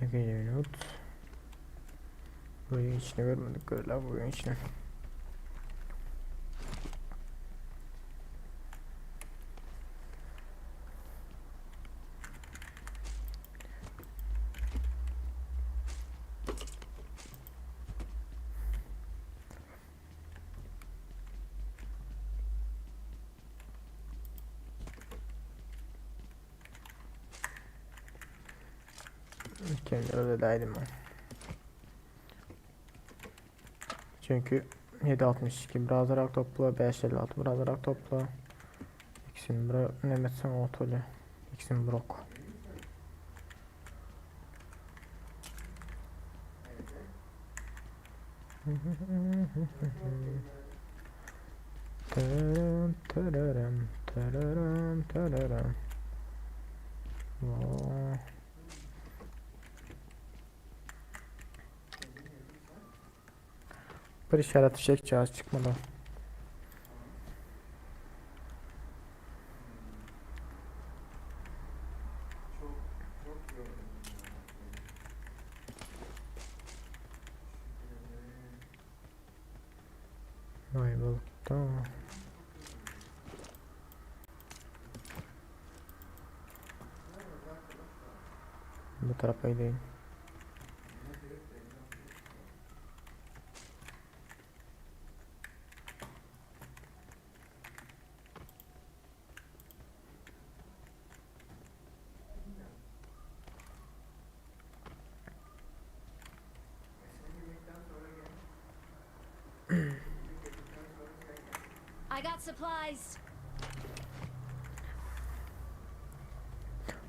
Ne geliyor? Bu içine görmedik görler bu içine. Kenara da ben. Çünkü 7.62 biraz topla, 5.56 biraz topla. İkisini bırak, ne etsem oluyor. İkisini bırak. Tararam, tararam, tararam, tararam. Vaa. Bir işaret fişek cihaz çıkmadı. Vay balıkta. Bu tarafa gideyim. I got supplies.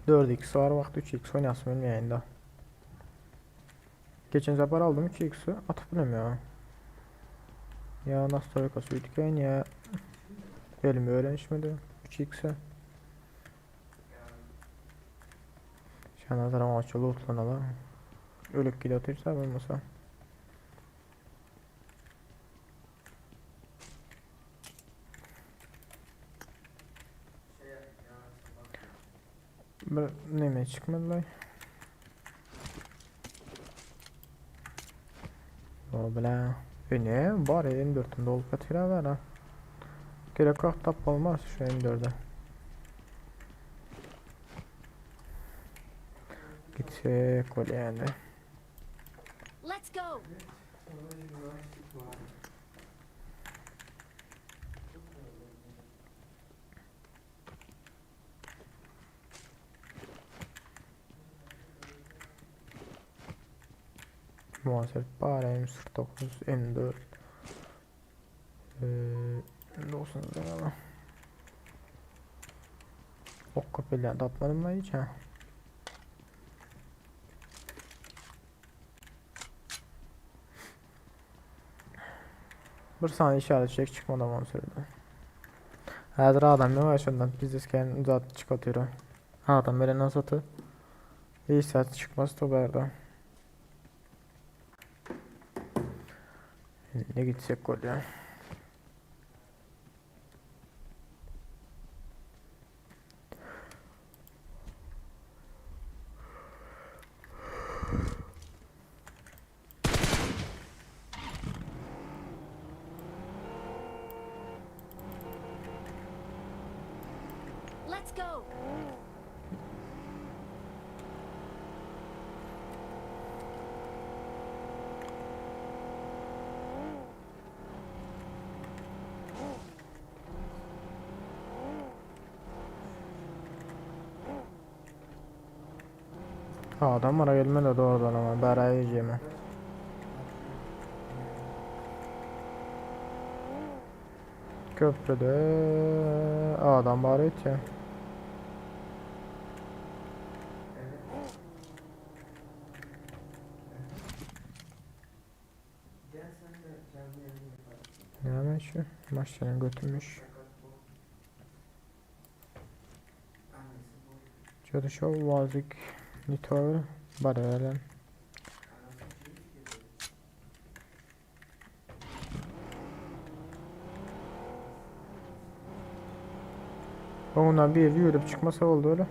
4x var vaxt 3x oynasın bilmeyeyim Geçen sefer aldım 2x'i atıp bilemiyorum. Ya nastroykası ütken ya elimi öğrenişmedi 3x'e. Şana açılı utlanala. Ölük gide atırsa olmasa. Bir neme çıkmadılar. O bile. E ne? Bari M4'ün dolup yatıyorlar ha. Gerek yok tap olmaz şu M4'e. Gitsek öyle yani. Let's go. Muhasebe bari M49 M4 Eee olsun ama. Ok kapıyla tapmadım da hiç ha. Bir saniye işaret çek çıkmadan onu söyledi. Hazır adam ne var şundan biz kendi zat çıkartıyor. Adam böyle nasıl atı? İyi saat çıkmaz to berda. Ne gitsek bolýar. Let's go. Adam bara gelmedi doğrudan ama bära ýeme. Köprüde adam bar öýtýän. Näme şu? Maşynyň götürmüş. Çöde şu wazik nitol bar ölen. Ondan bir yürüp çıkmasa oldu öyle.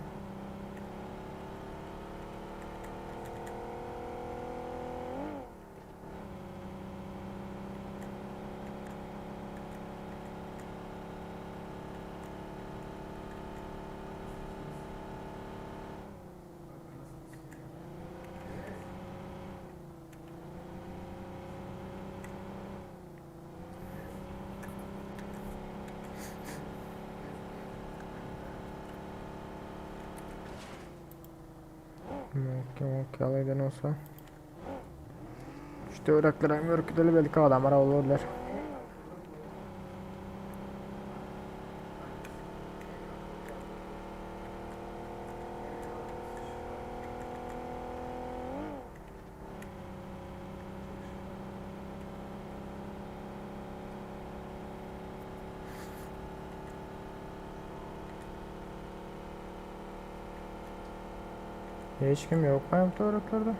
Okey okey alaydan olsa. İşte örekler hem ürküdeli belki adamlar olurlar. Hiç kim yok mu bu öreklerde?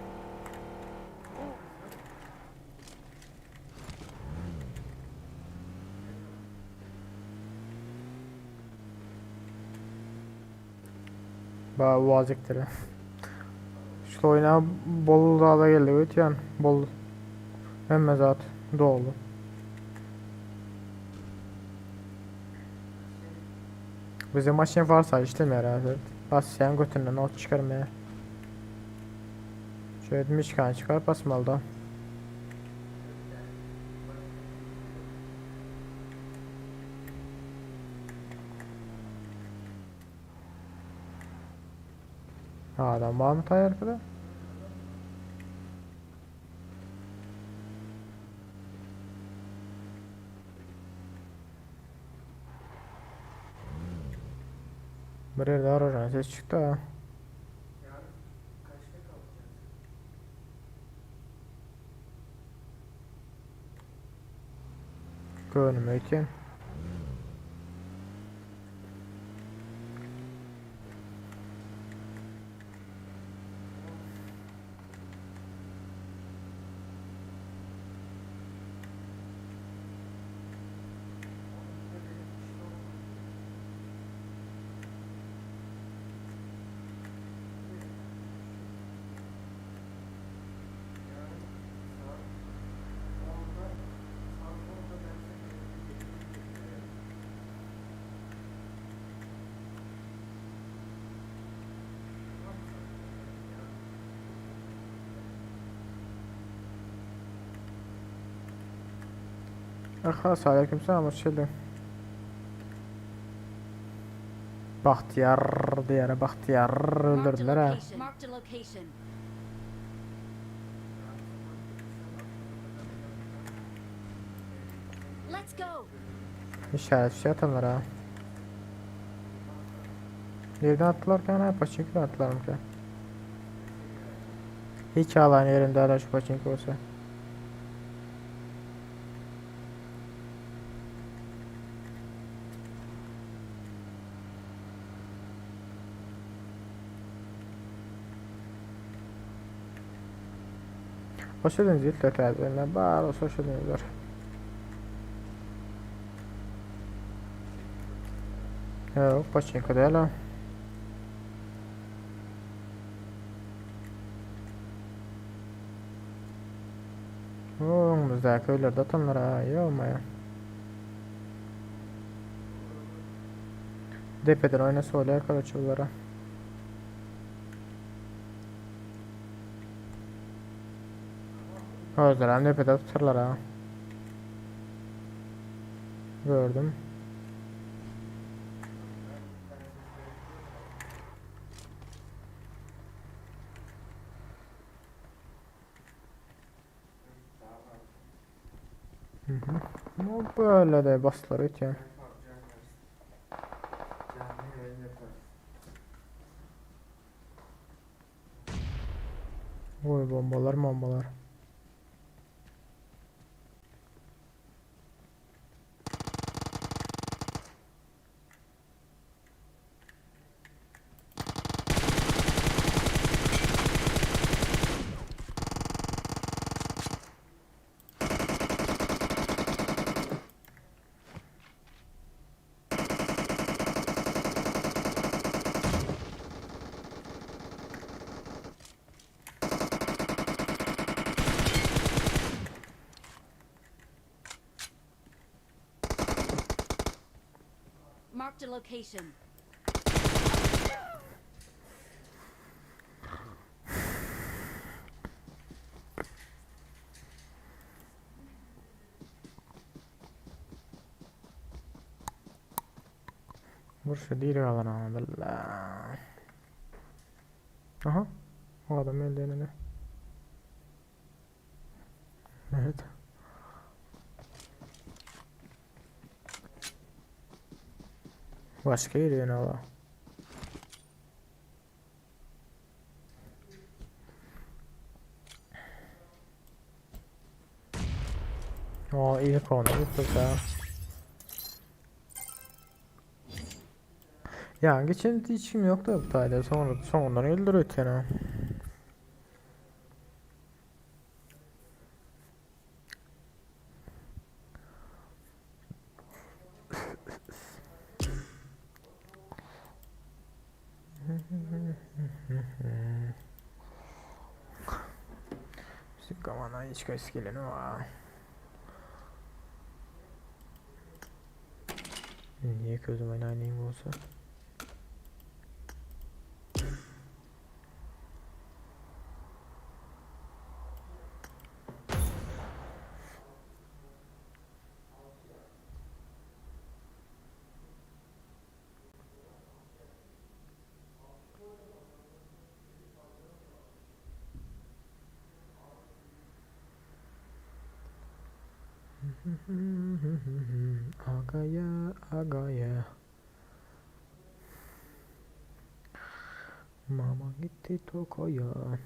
Ba vazikdir. Şu oyuna bol zada geldi ötýän. Bol hemme zat dolu. Bize maşyn varsa işlemeýär häzir. Bas sen götünden ot çıkarmaya. Şöyle mişkan çıkar basmalı da. Adam var mı tay arkada? Bir yerde aracan ses çıktı ha. Görünüm ötýän. Ahas aleykümselam hoş geldin. Bahtiyar diýere Bahtiyar Marked a öldürdüler ha. location. Marked a location. Let's go. İşaret şey atanlar ha. Nereden attılar ki ha? Paçinki'den attılar mı ki? Hiç alan yerinde hala şu Paçinki olsa. Hoş geldiniz ilk defa. Bar olsa hoş geldiniz. Ýok, paçinka däl o. Öňümizdäki öýlerde atanlar ha, ýo-maýa. Depeden oýnasa bolýar, karoçe bulara. Özleri hem depede tuturlar ha. Gördüm. Hı hı. Böyle de bastılar ötýän. Oý bombalar bombalar. Marked a location. Bursa diri galan ama billa. Aha. O adam öldü ene. Evet. Başka yeri ýöne ola. O ilk onu bu da. Ya geçen hiç kim yoktu bu tayda sonra sonundan öldür öteni. Kamana hiç kaç geleni var. Niye közüm oynayayım olsa? Agaya, agaya. Mama gitti Toko'ya.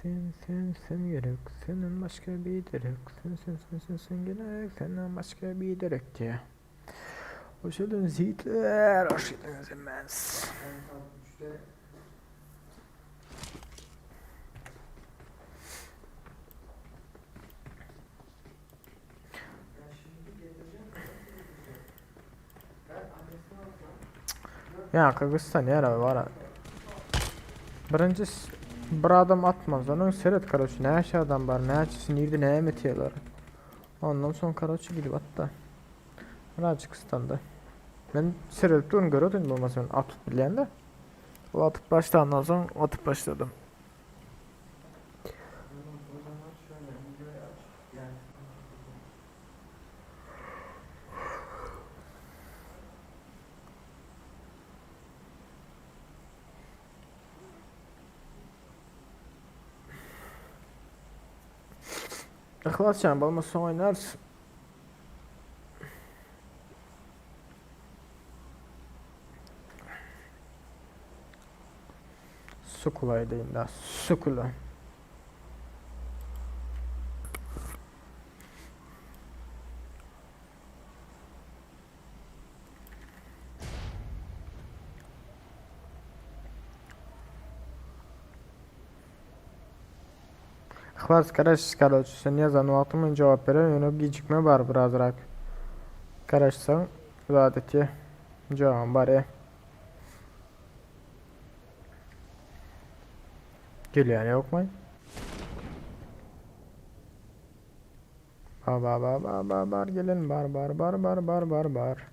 Sen sen sen gerek senden başka bir derek sen sen sen sen sen gerek senden başka bir derek diye. Hoş geldiniz yiğitler, hoş geldiniz immens. Ben saat 3'te Ya şimdi getireceğim. Nasıl getireceğim? Ben annesini alsam. Ya Kyrgyzstan ýere var. Birinci bir adam atmaz. Onun seret karoçi ne aşağı adam var, ne açısı nirde ne emetiyorlar. Ondan son karoçi gidip hatta. Birazcık standı. Ben seyredip durun görüyordum olmaz ben atıp bilen de. O atıp başlayandan sonra atıp başladım. Oğlum o zaman şöyle videoyu aç. Yani Ikhlas yani balma son oynarsın. Sukulaydı da sukula. Yhlas garaş karoç sen ýazan wagtyň men jogap bererin ýöne gijikme bar birazrak. Garaşsaň zat etýä. Jogabym barýa. Gelýän ýokmy? Ba ba ba ba ba bar gelen bar bar bar bar bar bar bar.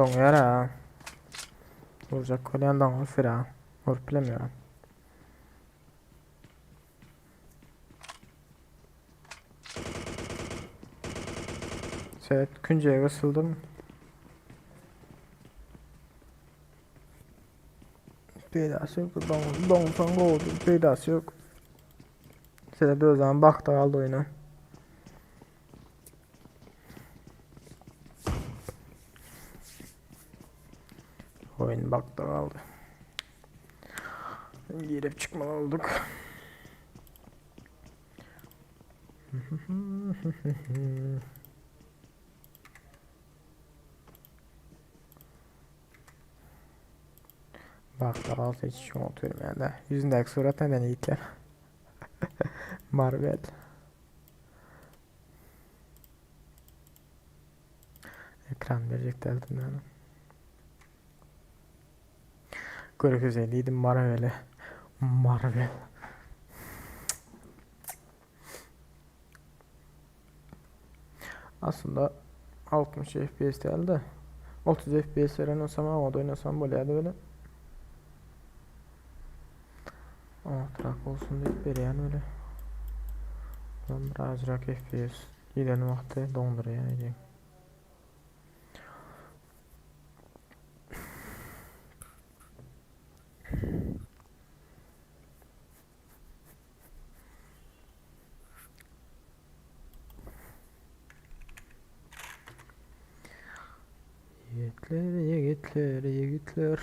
Doňýar ha. Vurjak bolýan doňup bir ha. Vurup bilemiyor. Seret künjege gysyldym. Peýdasy ýok. Doň, doňsaň gowudyr. Peýdasy ýok. Seret özem bakda galdy oýna. Oýun bakda galdy. Girip çykmaly olduk. Bakda galsa hiç şoňa oturmaýan-da. Ýüzündäki surat neden ýitýär? Marvel. Ekran berjek däldim yani. Görkezeyim diýdim Marvel'e. Marvel. Aslında 60 FPS däl-de 30 FPS veren olsam havada oynasam bolýardy böyle. Oňatrak olsun diýip berýän böyle. Ondan birazrak FPS giden wagty doňdurýar diýen. Ýigitler, ýigitler, ýigitler.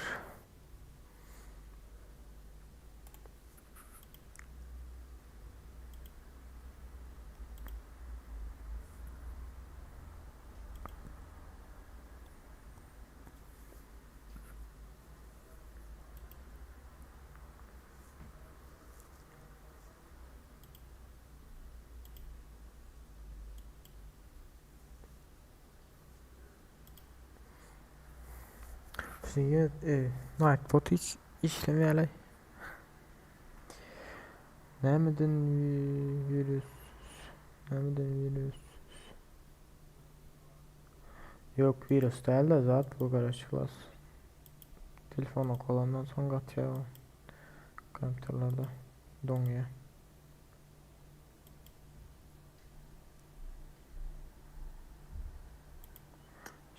Siňe e, Nightbot hiç işlemeýärler. Nämeden virus? Nämeden virus? Yok virus değil de zat bu garaşlas. Telefona kolandan soň gatýar o. Kompýuterlerde doňýar.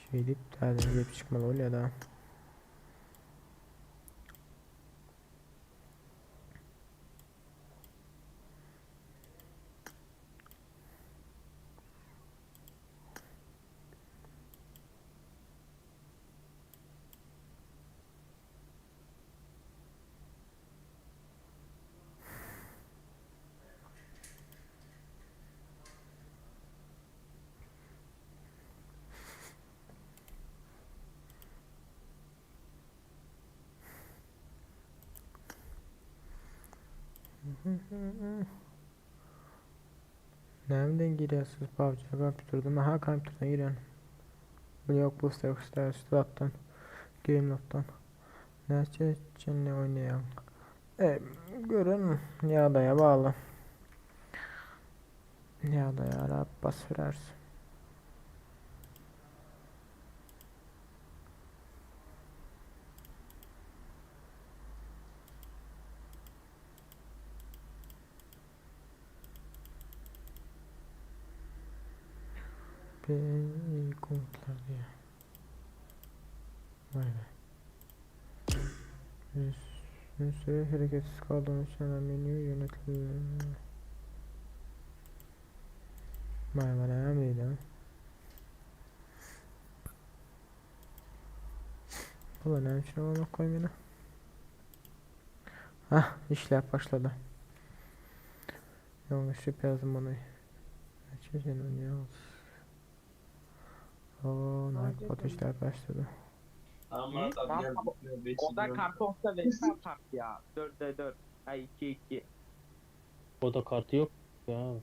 Şeýdip täzeden gelip çykmaly bolýar da. Nämeden girýärsiz PUBG-a kompýuterden? Aha kompýuterden girýän. Bu ýok bu üste zatdan. Gameloftdan. Näçe çenli oýnaýaň? E, gören ýagdaýa bagly. Ýagdaýa garap basyrarys. P komutlar diýýär. Vay be. Uzun süre hareketsiz kaldığım için hemen menü yönetilir. Vay vay näme diýdi? Ulan näme üçin almak koyayım yine? Hah işläp başlady. Ýalňyşyp ýazdym ony. Näçe oýnaýarys? Oo, Nightbot işläp başlady. Tamam Murat abi gel. Gel, beş O da milyon. kartonsa vs atak ya. 4'e 4. Ay 2 2. O da kartı yok ya.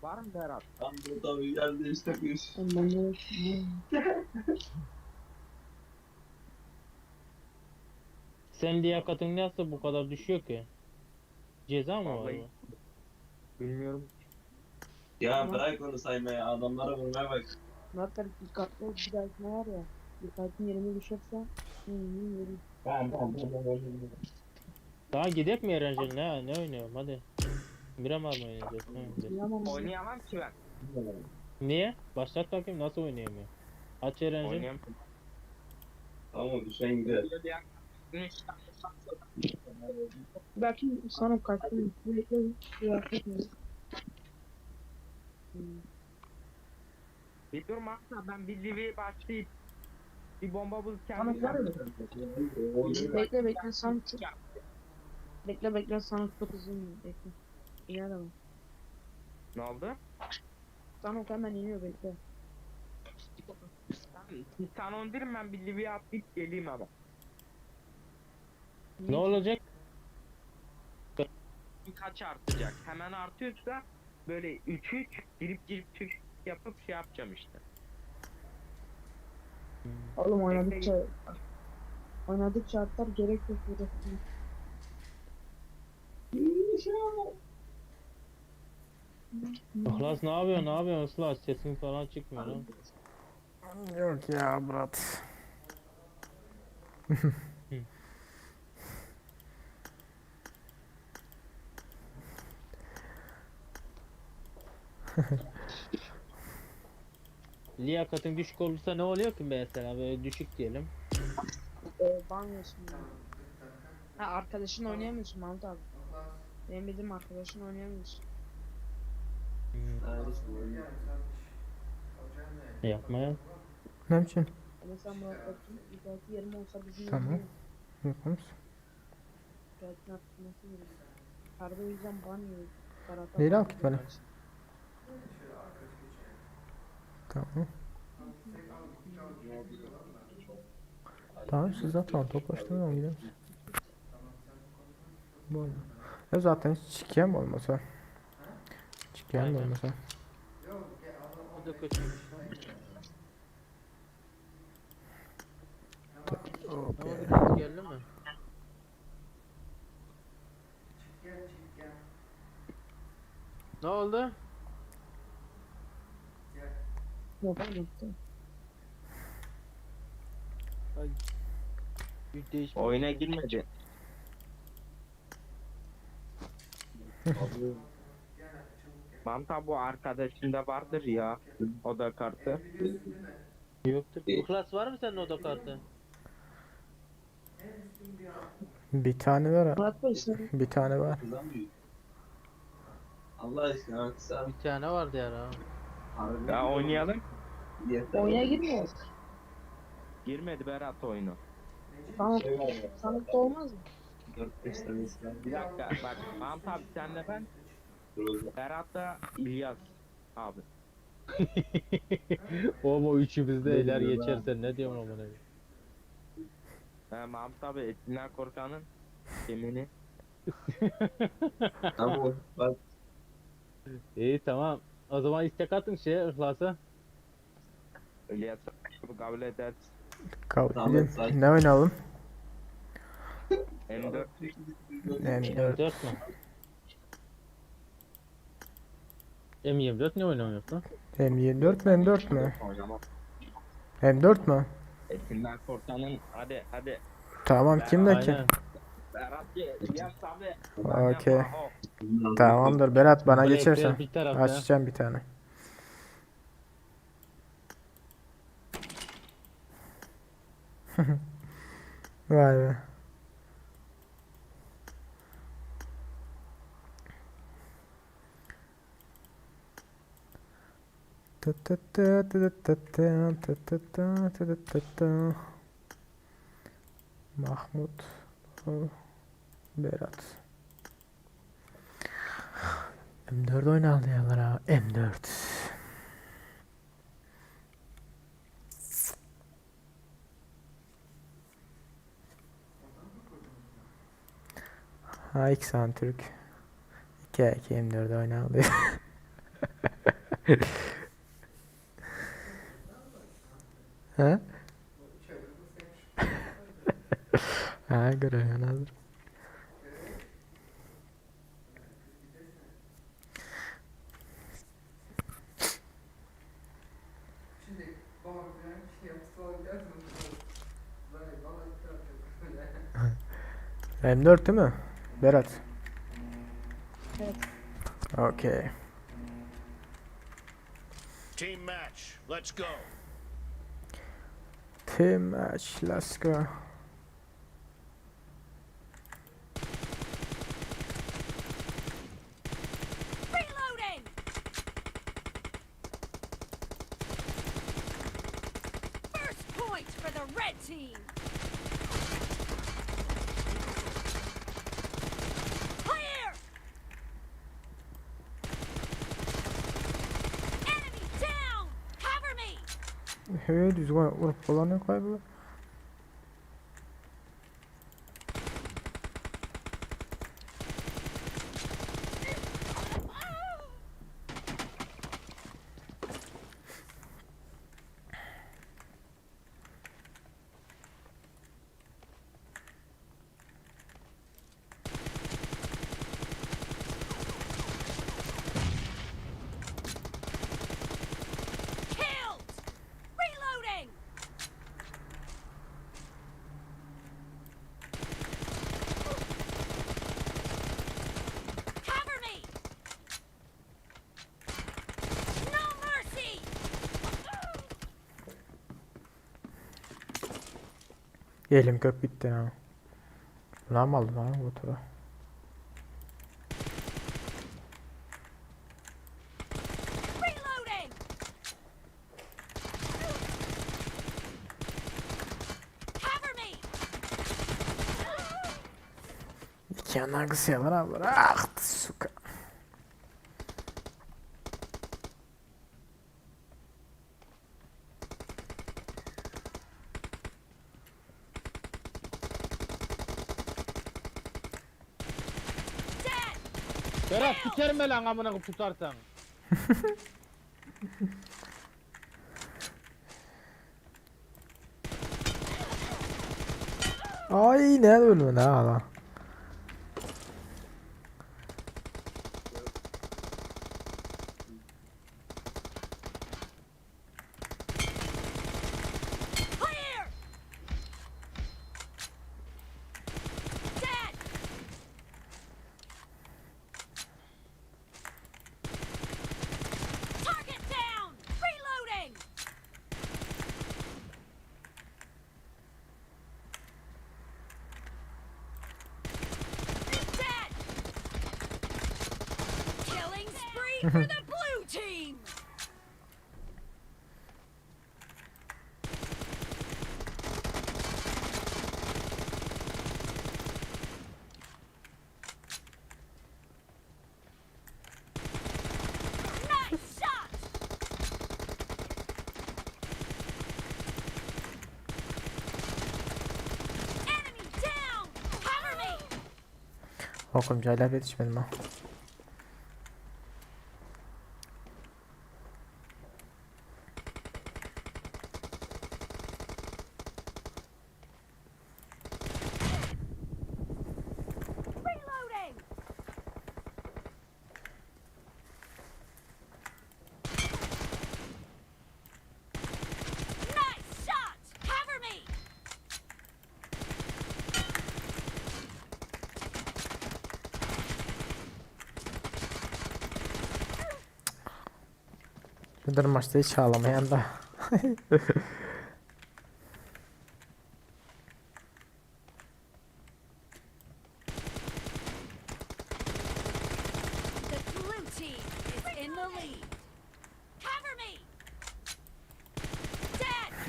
Var mı Berat? Tamam Murat abi gel değiştirmiş. Sen liyakatın nasıl bu kadar düşüyor ki? Ceza mı var Vallahi- bu? Bilmiyorum. Ya bırak onu saymaya adamlara vurmaya bak. Zaten dikkatli ol bir dahakine var ya. Dikkatin yerine düşerse hı hı yerim. Tamam tamam tamam. tamam. Daha gidek mi Erencil ne ne oynuyorum hadi. Miramar mı oynayacağız? Ne oynayacağız? Oynayamam. Oynayamam ki ben. Niye? Başlat bakayım nasıl oynayamıyor? Aç Erencil. Oynayamam. Tamam düşen gider. Belki sana kaçtım. Bekle. Merak etme. Bir dur Mahsa ben bir Livi'ye başlayıp bir bomba bulup Tamam, kendim var Bekle bekle sana çok Bekle bekle sana çok uzun bekle. İner ama. Ne oldu? Sana hemen iniyor bekle. Tamam, Sen onu derim ben bir Livi'ye atlayıp geleyim ama. Ne olacak? Kaç artacak? Hemen artıyorsa böyle 3-3 girip girip çık yapıp şey yapacağım işte. Oğlum oynadıkça oynadıkça artar gerek yok uğraşmaya. İhlas ne yapıyorsun? Ne yapıyorsun İhlas? Sesin falan çıkmıyor lan. Yok ya Murat. Liyakatın düşük olursa ne oluyor ki mesela? Böyle düşük diyelim. Banyosun ya. Ha arkadaşın oynayamıyorsun Mahmut abi. Benim bildiğim arkadaşın oynayamıyorsun. Yapma ya. Ne için? Mesela Murat Bakın interneti yerim olsa bizim Tamam. oynuyor. Yapalım. İnternetin arttırması gerekiyor. Arada o yüzden ban yiyor. Ferhat Neyle abi. al gitmeli? Tamam. Tamam siz zaten toplaştınız mı gidelim. Bu olma. Ya zaten çıkayım olmasa. Çıkayım Aynen. olmasa. O da kötüymüş lan. Ne oldu Okey. biraz geldi mi? Ne oldu? Yok gitti. Bir değişmiş. Oyuna girmedi. Manta bu arkadaşında vardır ya. O da kartı. Yoktur. İhlas var mı senin oda kartı? Bir tane var. Murat Bey sen Bir tane var. Allah aşkına bak sen. Bir tane vardı ya. ha. Harbi Ya oynayalım. Yeter. oyuna girmiyor. Girmedi Berat oyunu. Sana, Şey var ya. sana da olmaz mı? 4-5 tane silah. Bir dakika bak Mahmut abi senle ben Groza. Berat da İlyas abi. Oğlum o üçümüzde Ne iler diyor lan? geçerse ne diyorum amına koyayım. He, Mahmut abi etinden korkanın kemini. Ama bak İyi tamam. O zaman istek atın şeye İhlas'a. İlyas abi kabul eder. Kabul Tamam, edin. sakin. Ne oynayalım? M4 M4. M4 mü? M24 ne oynamıyor lan? M24 mi M4 mü? oynamam. M4 mü? Etinden korkanın hadi hadi. Tamam kimde ki? Aynen. Berat ye, İlyas abi. Okey. Tamamdır Berat bana Blackler geçersen. Bir tarafta. Açacağım bir tane. Vay be. Mahmut Berat. M4 oýnaly diýýärler ha. M4. Ha iki sany türk. 2 2 M4 oýnaly diýýär. Ha? Ha görýän hazır. M4 değil mi? Berat. Evet. Okey. Team match. Let's go. Team match. Let's go. Reloading! First point for the red team! Clear! Enemy down! Cover me! Hey düzgün vurup kullanıyor kaybı. Killed! Reloading! Cover me! No mercy! Elim köp gitti ha. Lan mı aldı lan bu tura? Reloading! Cover me! İki yandan kısıyorlar abi. Ah suka. Dead! Berat sikerim lan amına koyup tutarsan. Ay ne ölmedi ha lan. Clear! Dead! Target down! Reloading! Dead! Killing spree for the blue team! Nice shot! Enemy down! Cover me! Okum caylar yetişmedim ha. Reloading! Nice shot! Cover me! Şudur maçta hiç ağlamayan da. The blue team is in the lead. Cover me!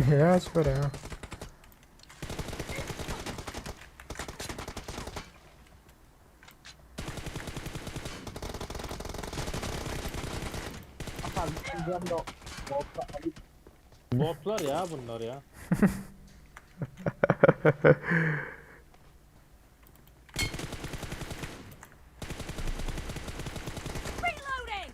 Näme açyp berýän? Botlar ya bunlar ya. Reloading!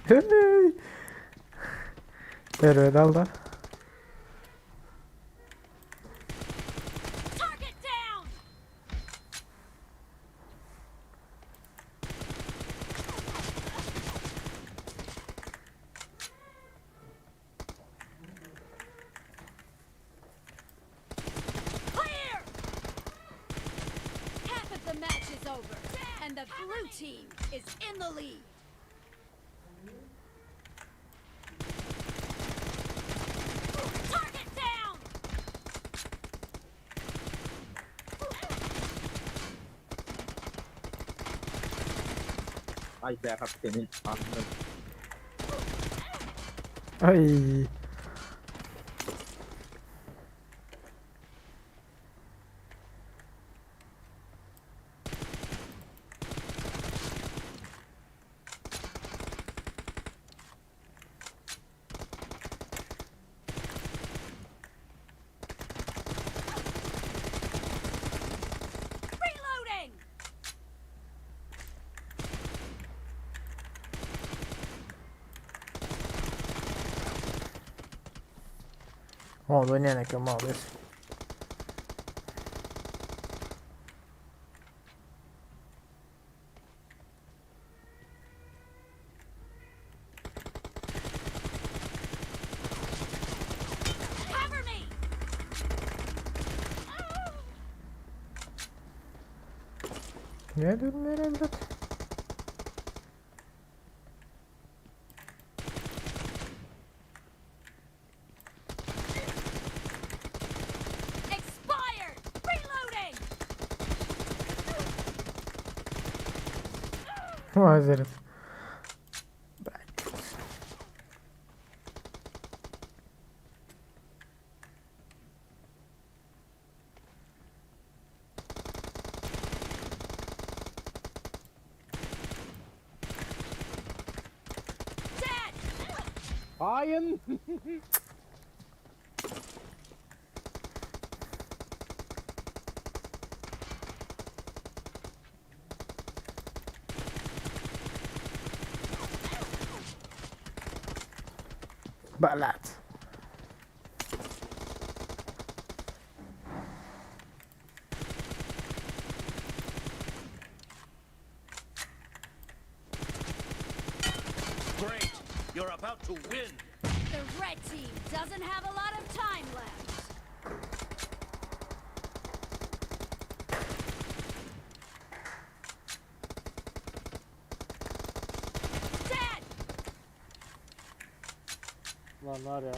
Hey! Erbet alda. Target down! Clear! Half of the match is over, and the blue team is in the lead. Target down! Ay Berhat senin anını. Ay. Reloading! Oldu oýnaýan eken malades. Cover me! Ne diyorum nereye evlat? Expired! Reloading! Vay herif. Dead! Hain. Balat. Great. You're about to win. The red team doesn't have a lot of time left. Dead! Lan var ya.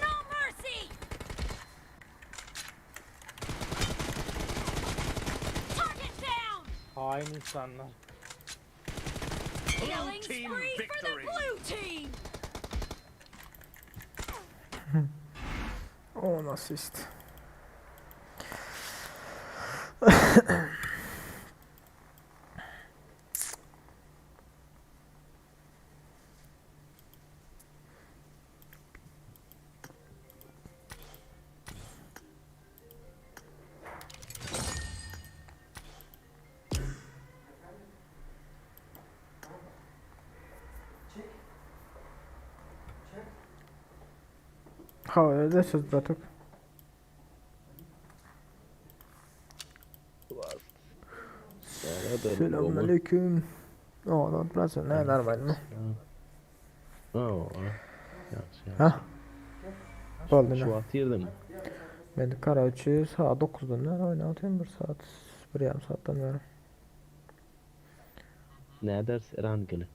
No mercy! Target down! Hain insanlar. Blue Killing team spree for the victory. blue team! 10 asist. Çek. Çek. Ha öyle söz bratok. Selamünaleyküm. O, lan brат, ne normalmi? Oo. Ýagşy. Ha? Boldy Şu ne? wagt girdim. Men karaoke saat 9'dan ne oynatıyorum bir saat, bir yarım saattan beri. Ne ders rankını?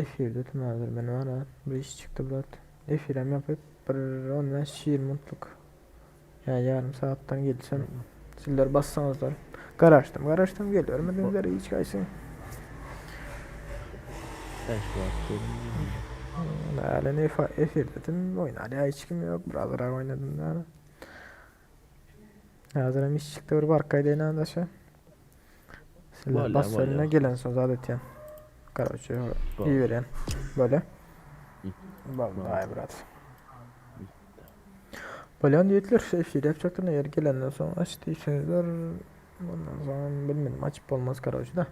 Efirde tüm hazır men var ha. Bir iş çıktı brat. Efirem yapıp bir 15-20 minutluk. Yani yarım saattan gelsem. Sizler bassanızlar. Garaşdym, garaşdym gelibermediňizler hiç haýsy. Bäş wagt dedim. Halen efir dedim. Oýnar hiç kim ýok. Birazrak oýnadym da. Häzirem iş çykdy bir baryp gaýdaýyn daşa. Sizler Bolýa, bas bolýa. önüne gelen soň zat etýän. Karoçe, Bol. iberýän. Böyle. Bol. Vallahi brat. Bolýan diýdiler, efir yapjakdyr eger gelenden soň aç diýseňizler, ondan soň bilmedim açyp bolmaz karoçe da.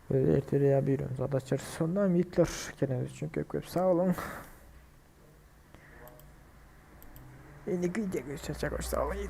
Böyle ertir ýa bir gün zat açarys. Ondan ýitler geleniz üçin köp köp sag boluň. Indi gije görüşýänçä hoş sag boluň.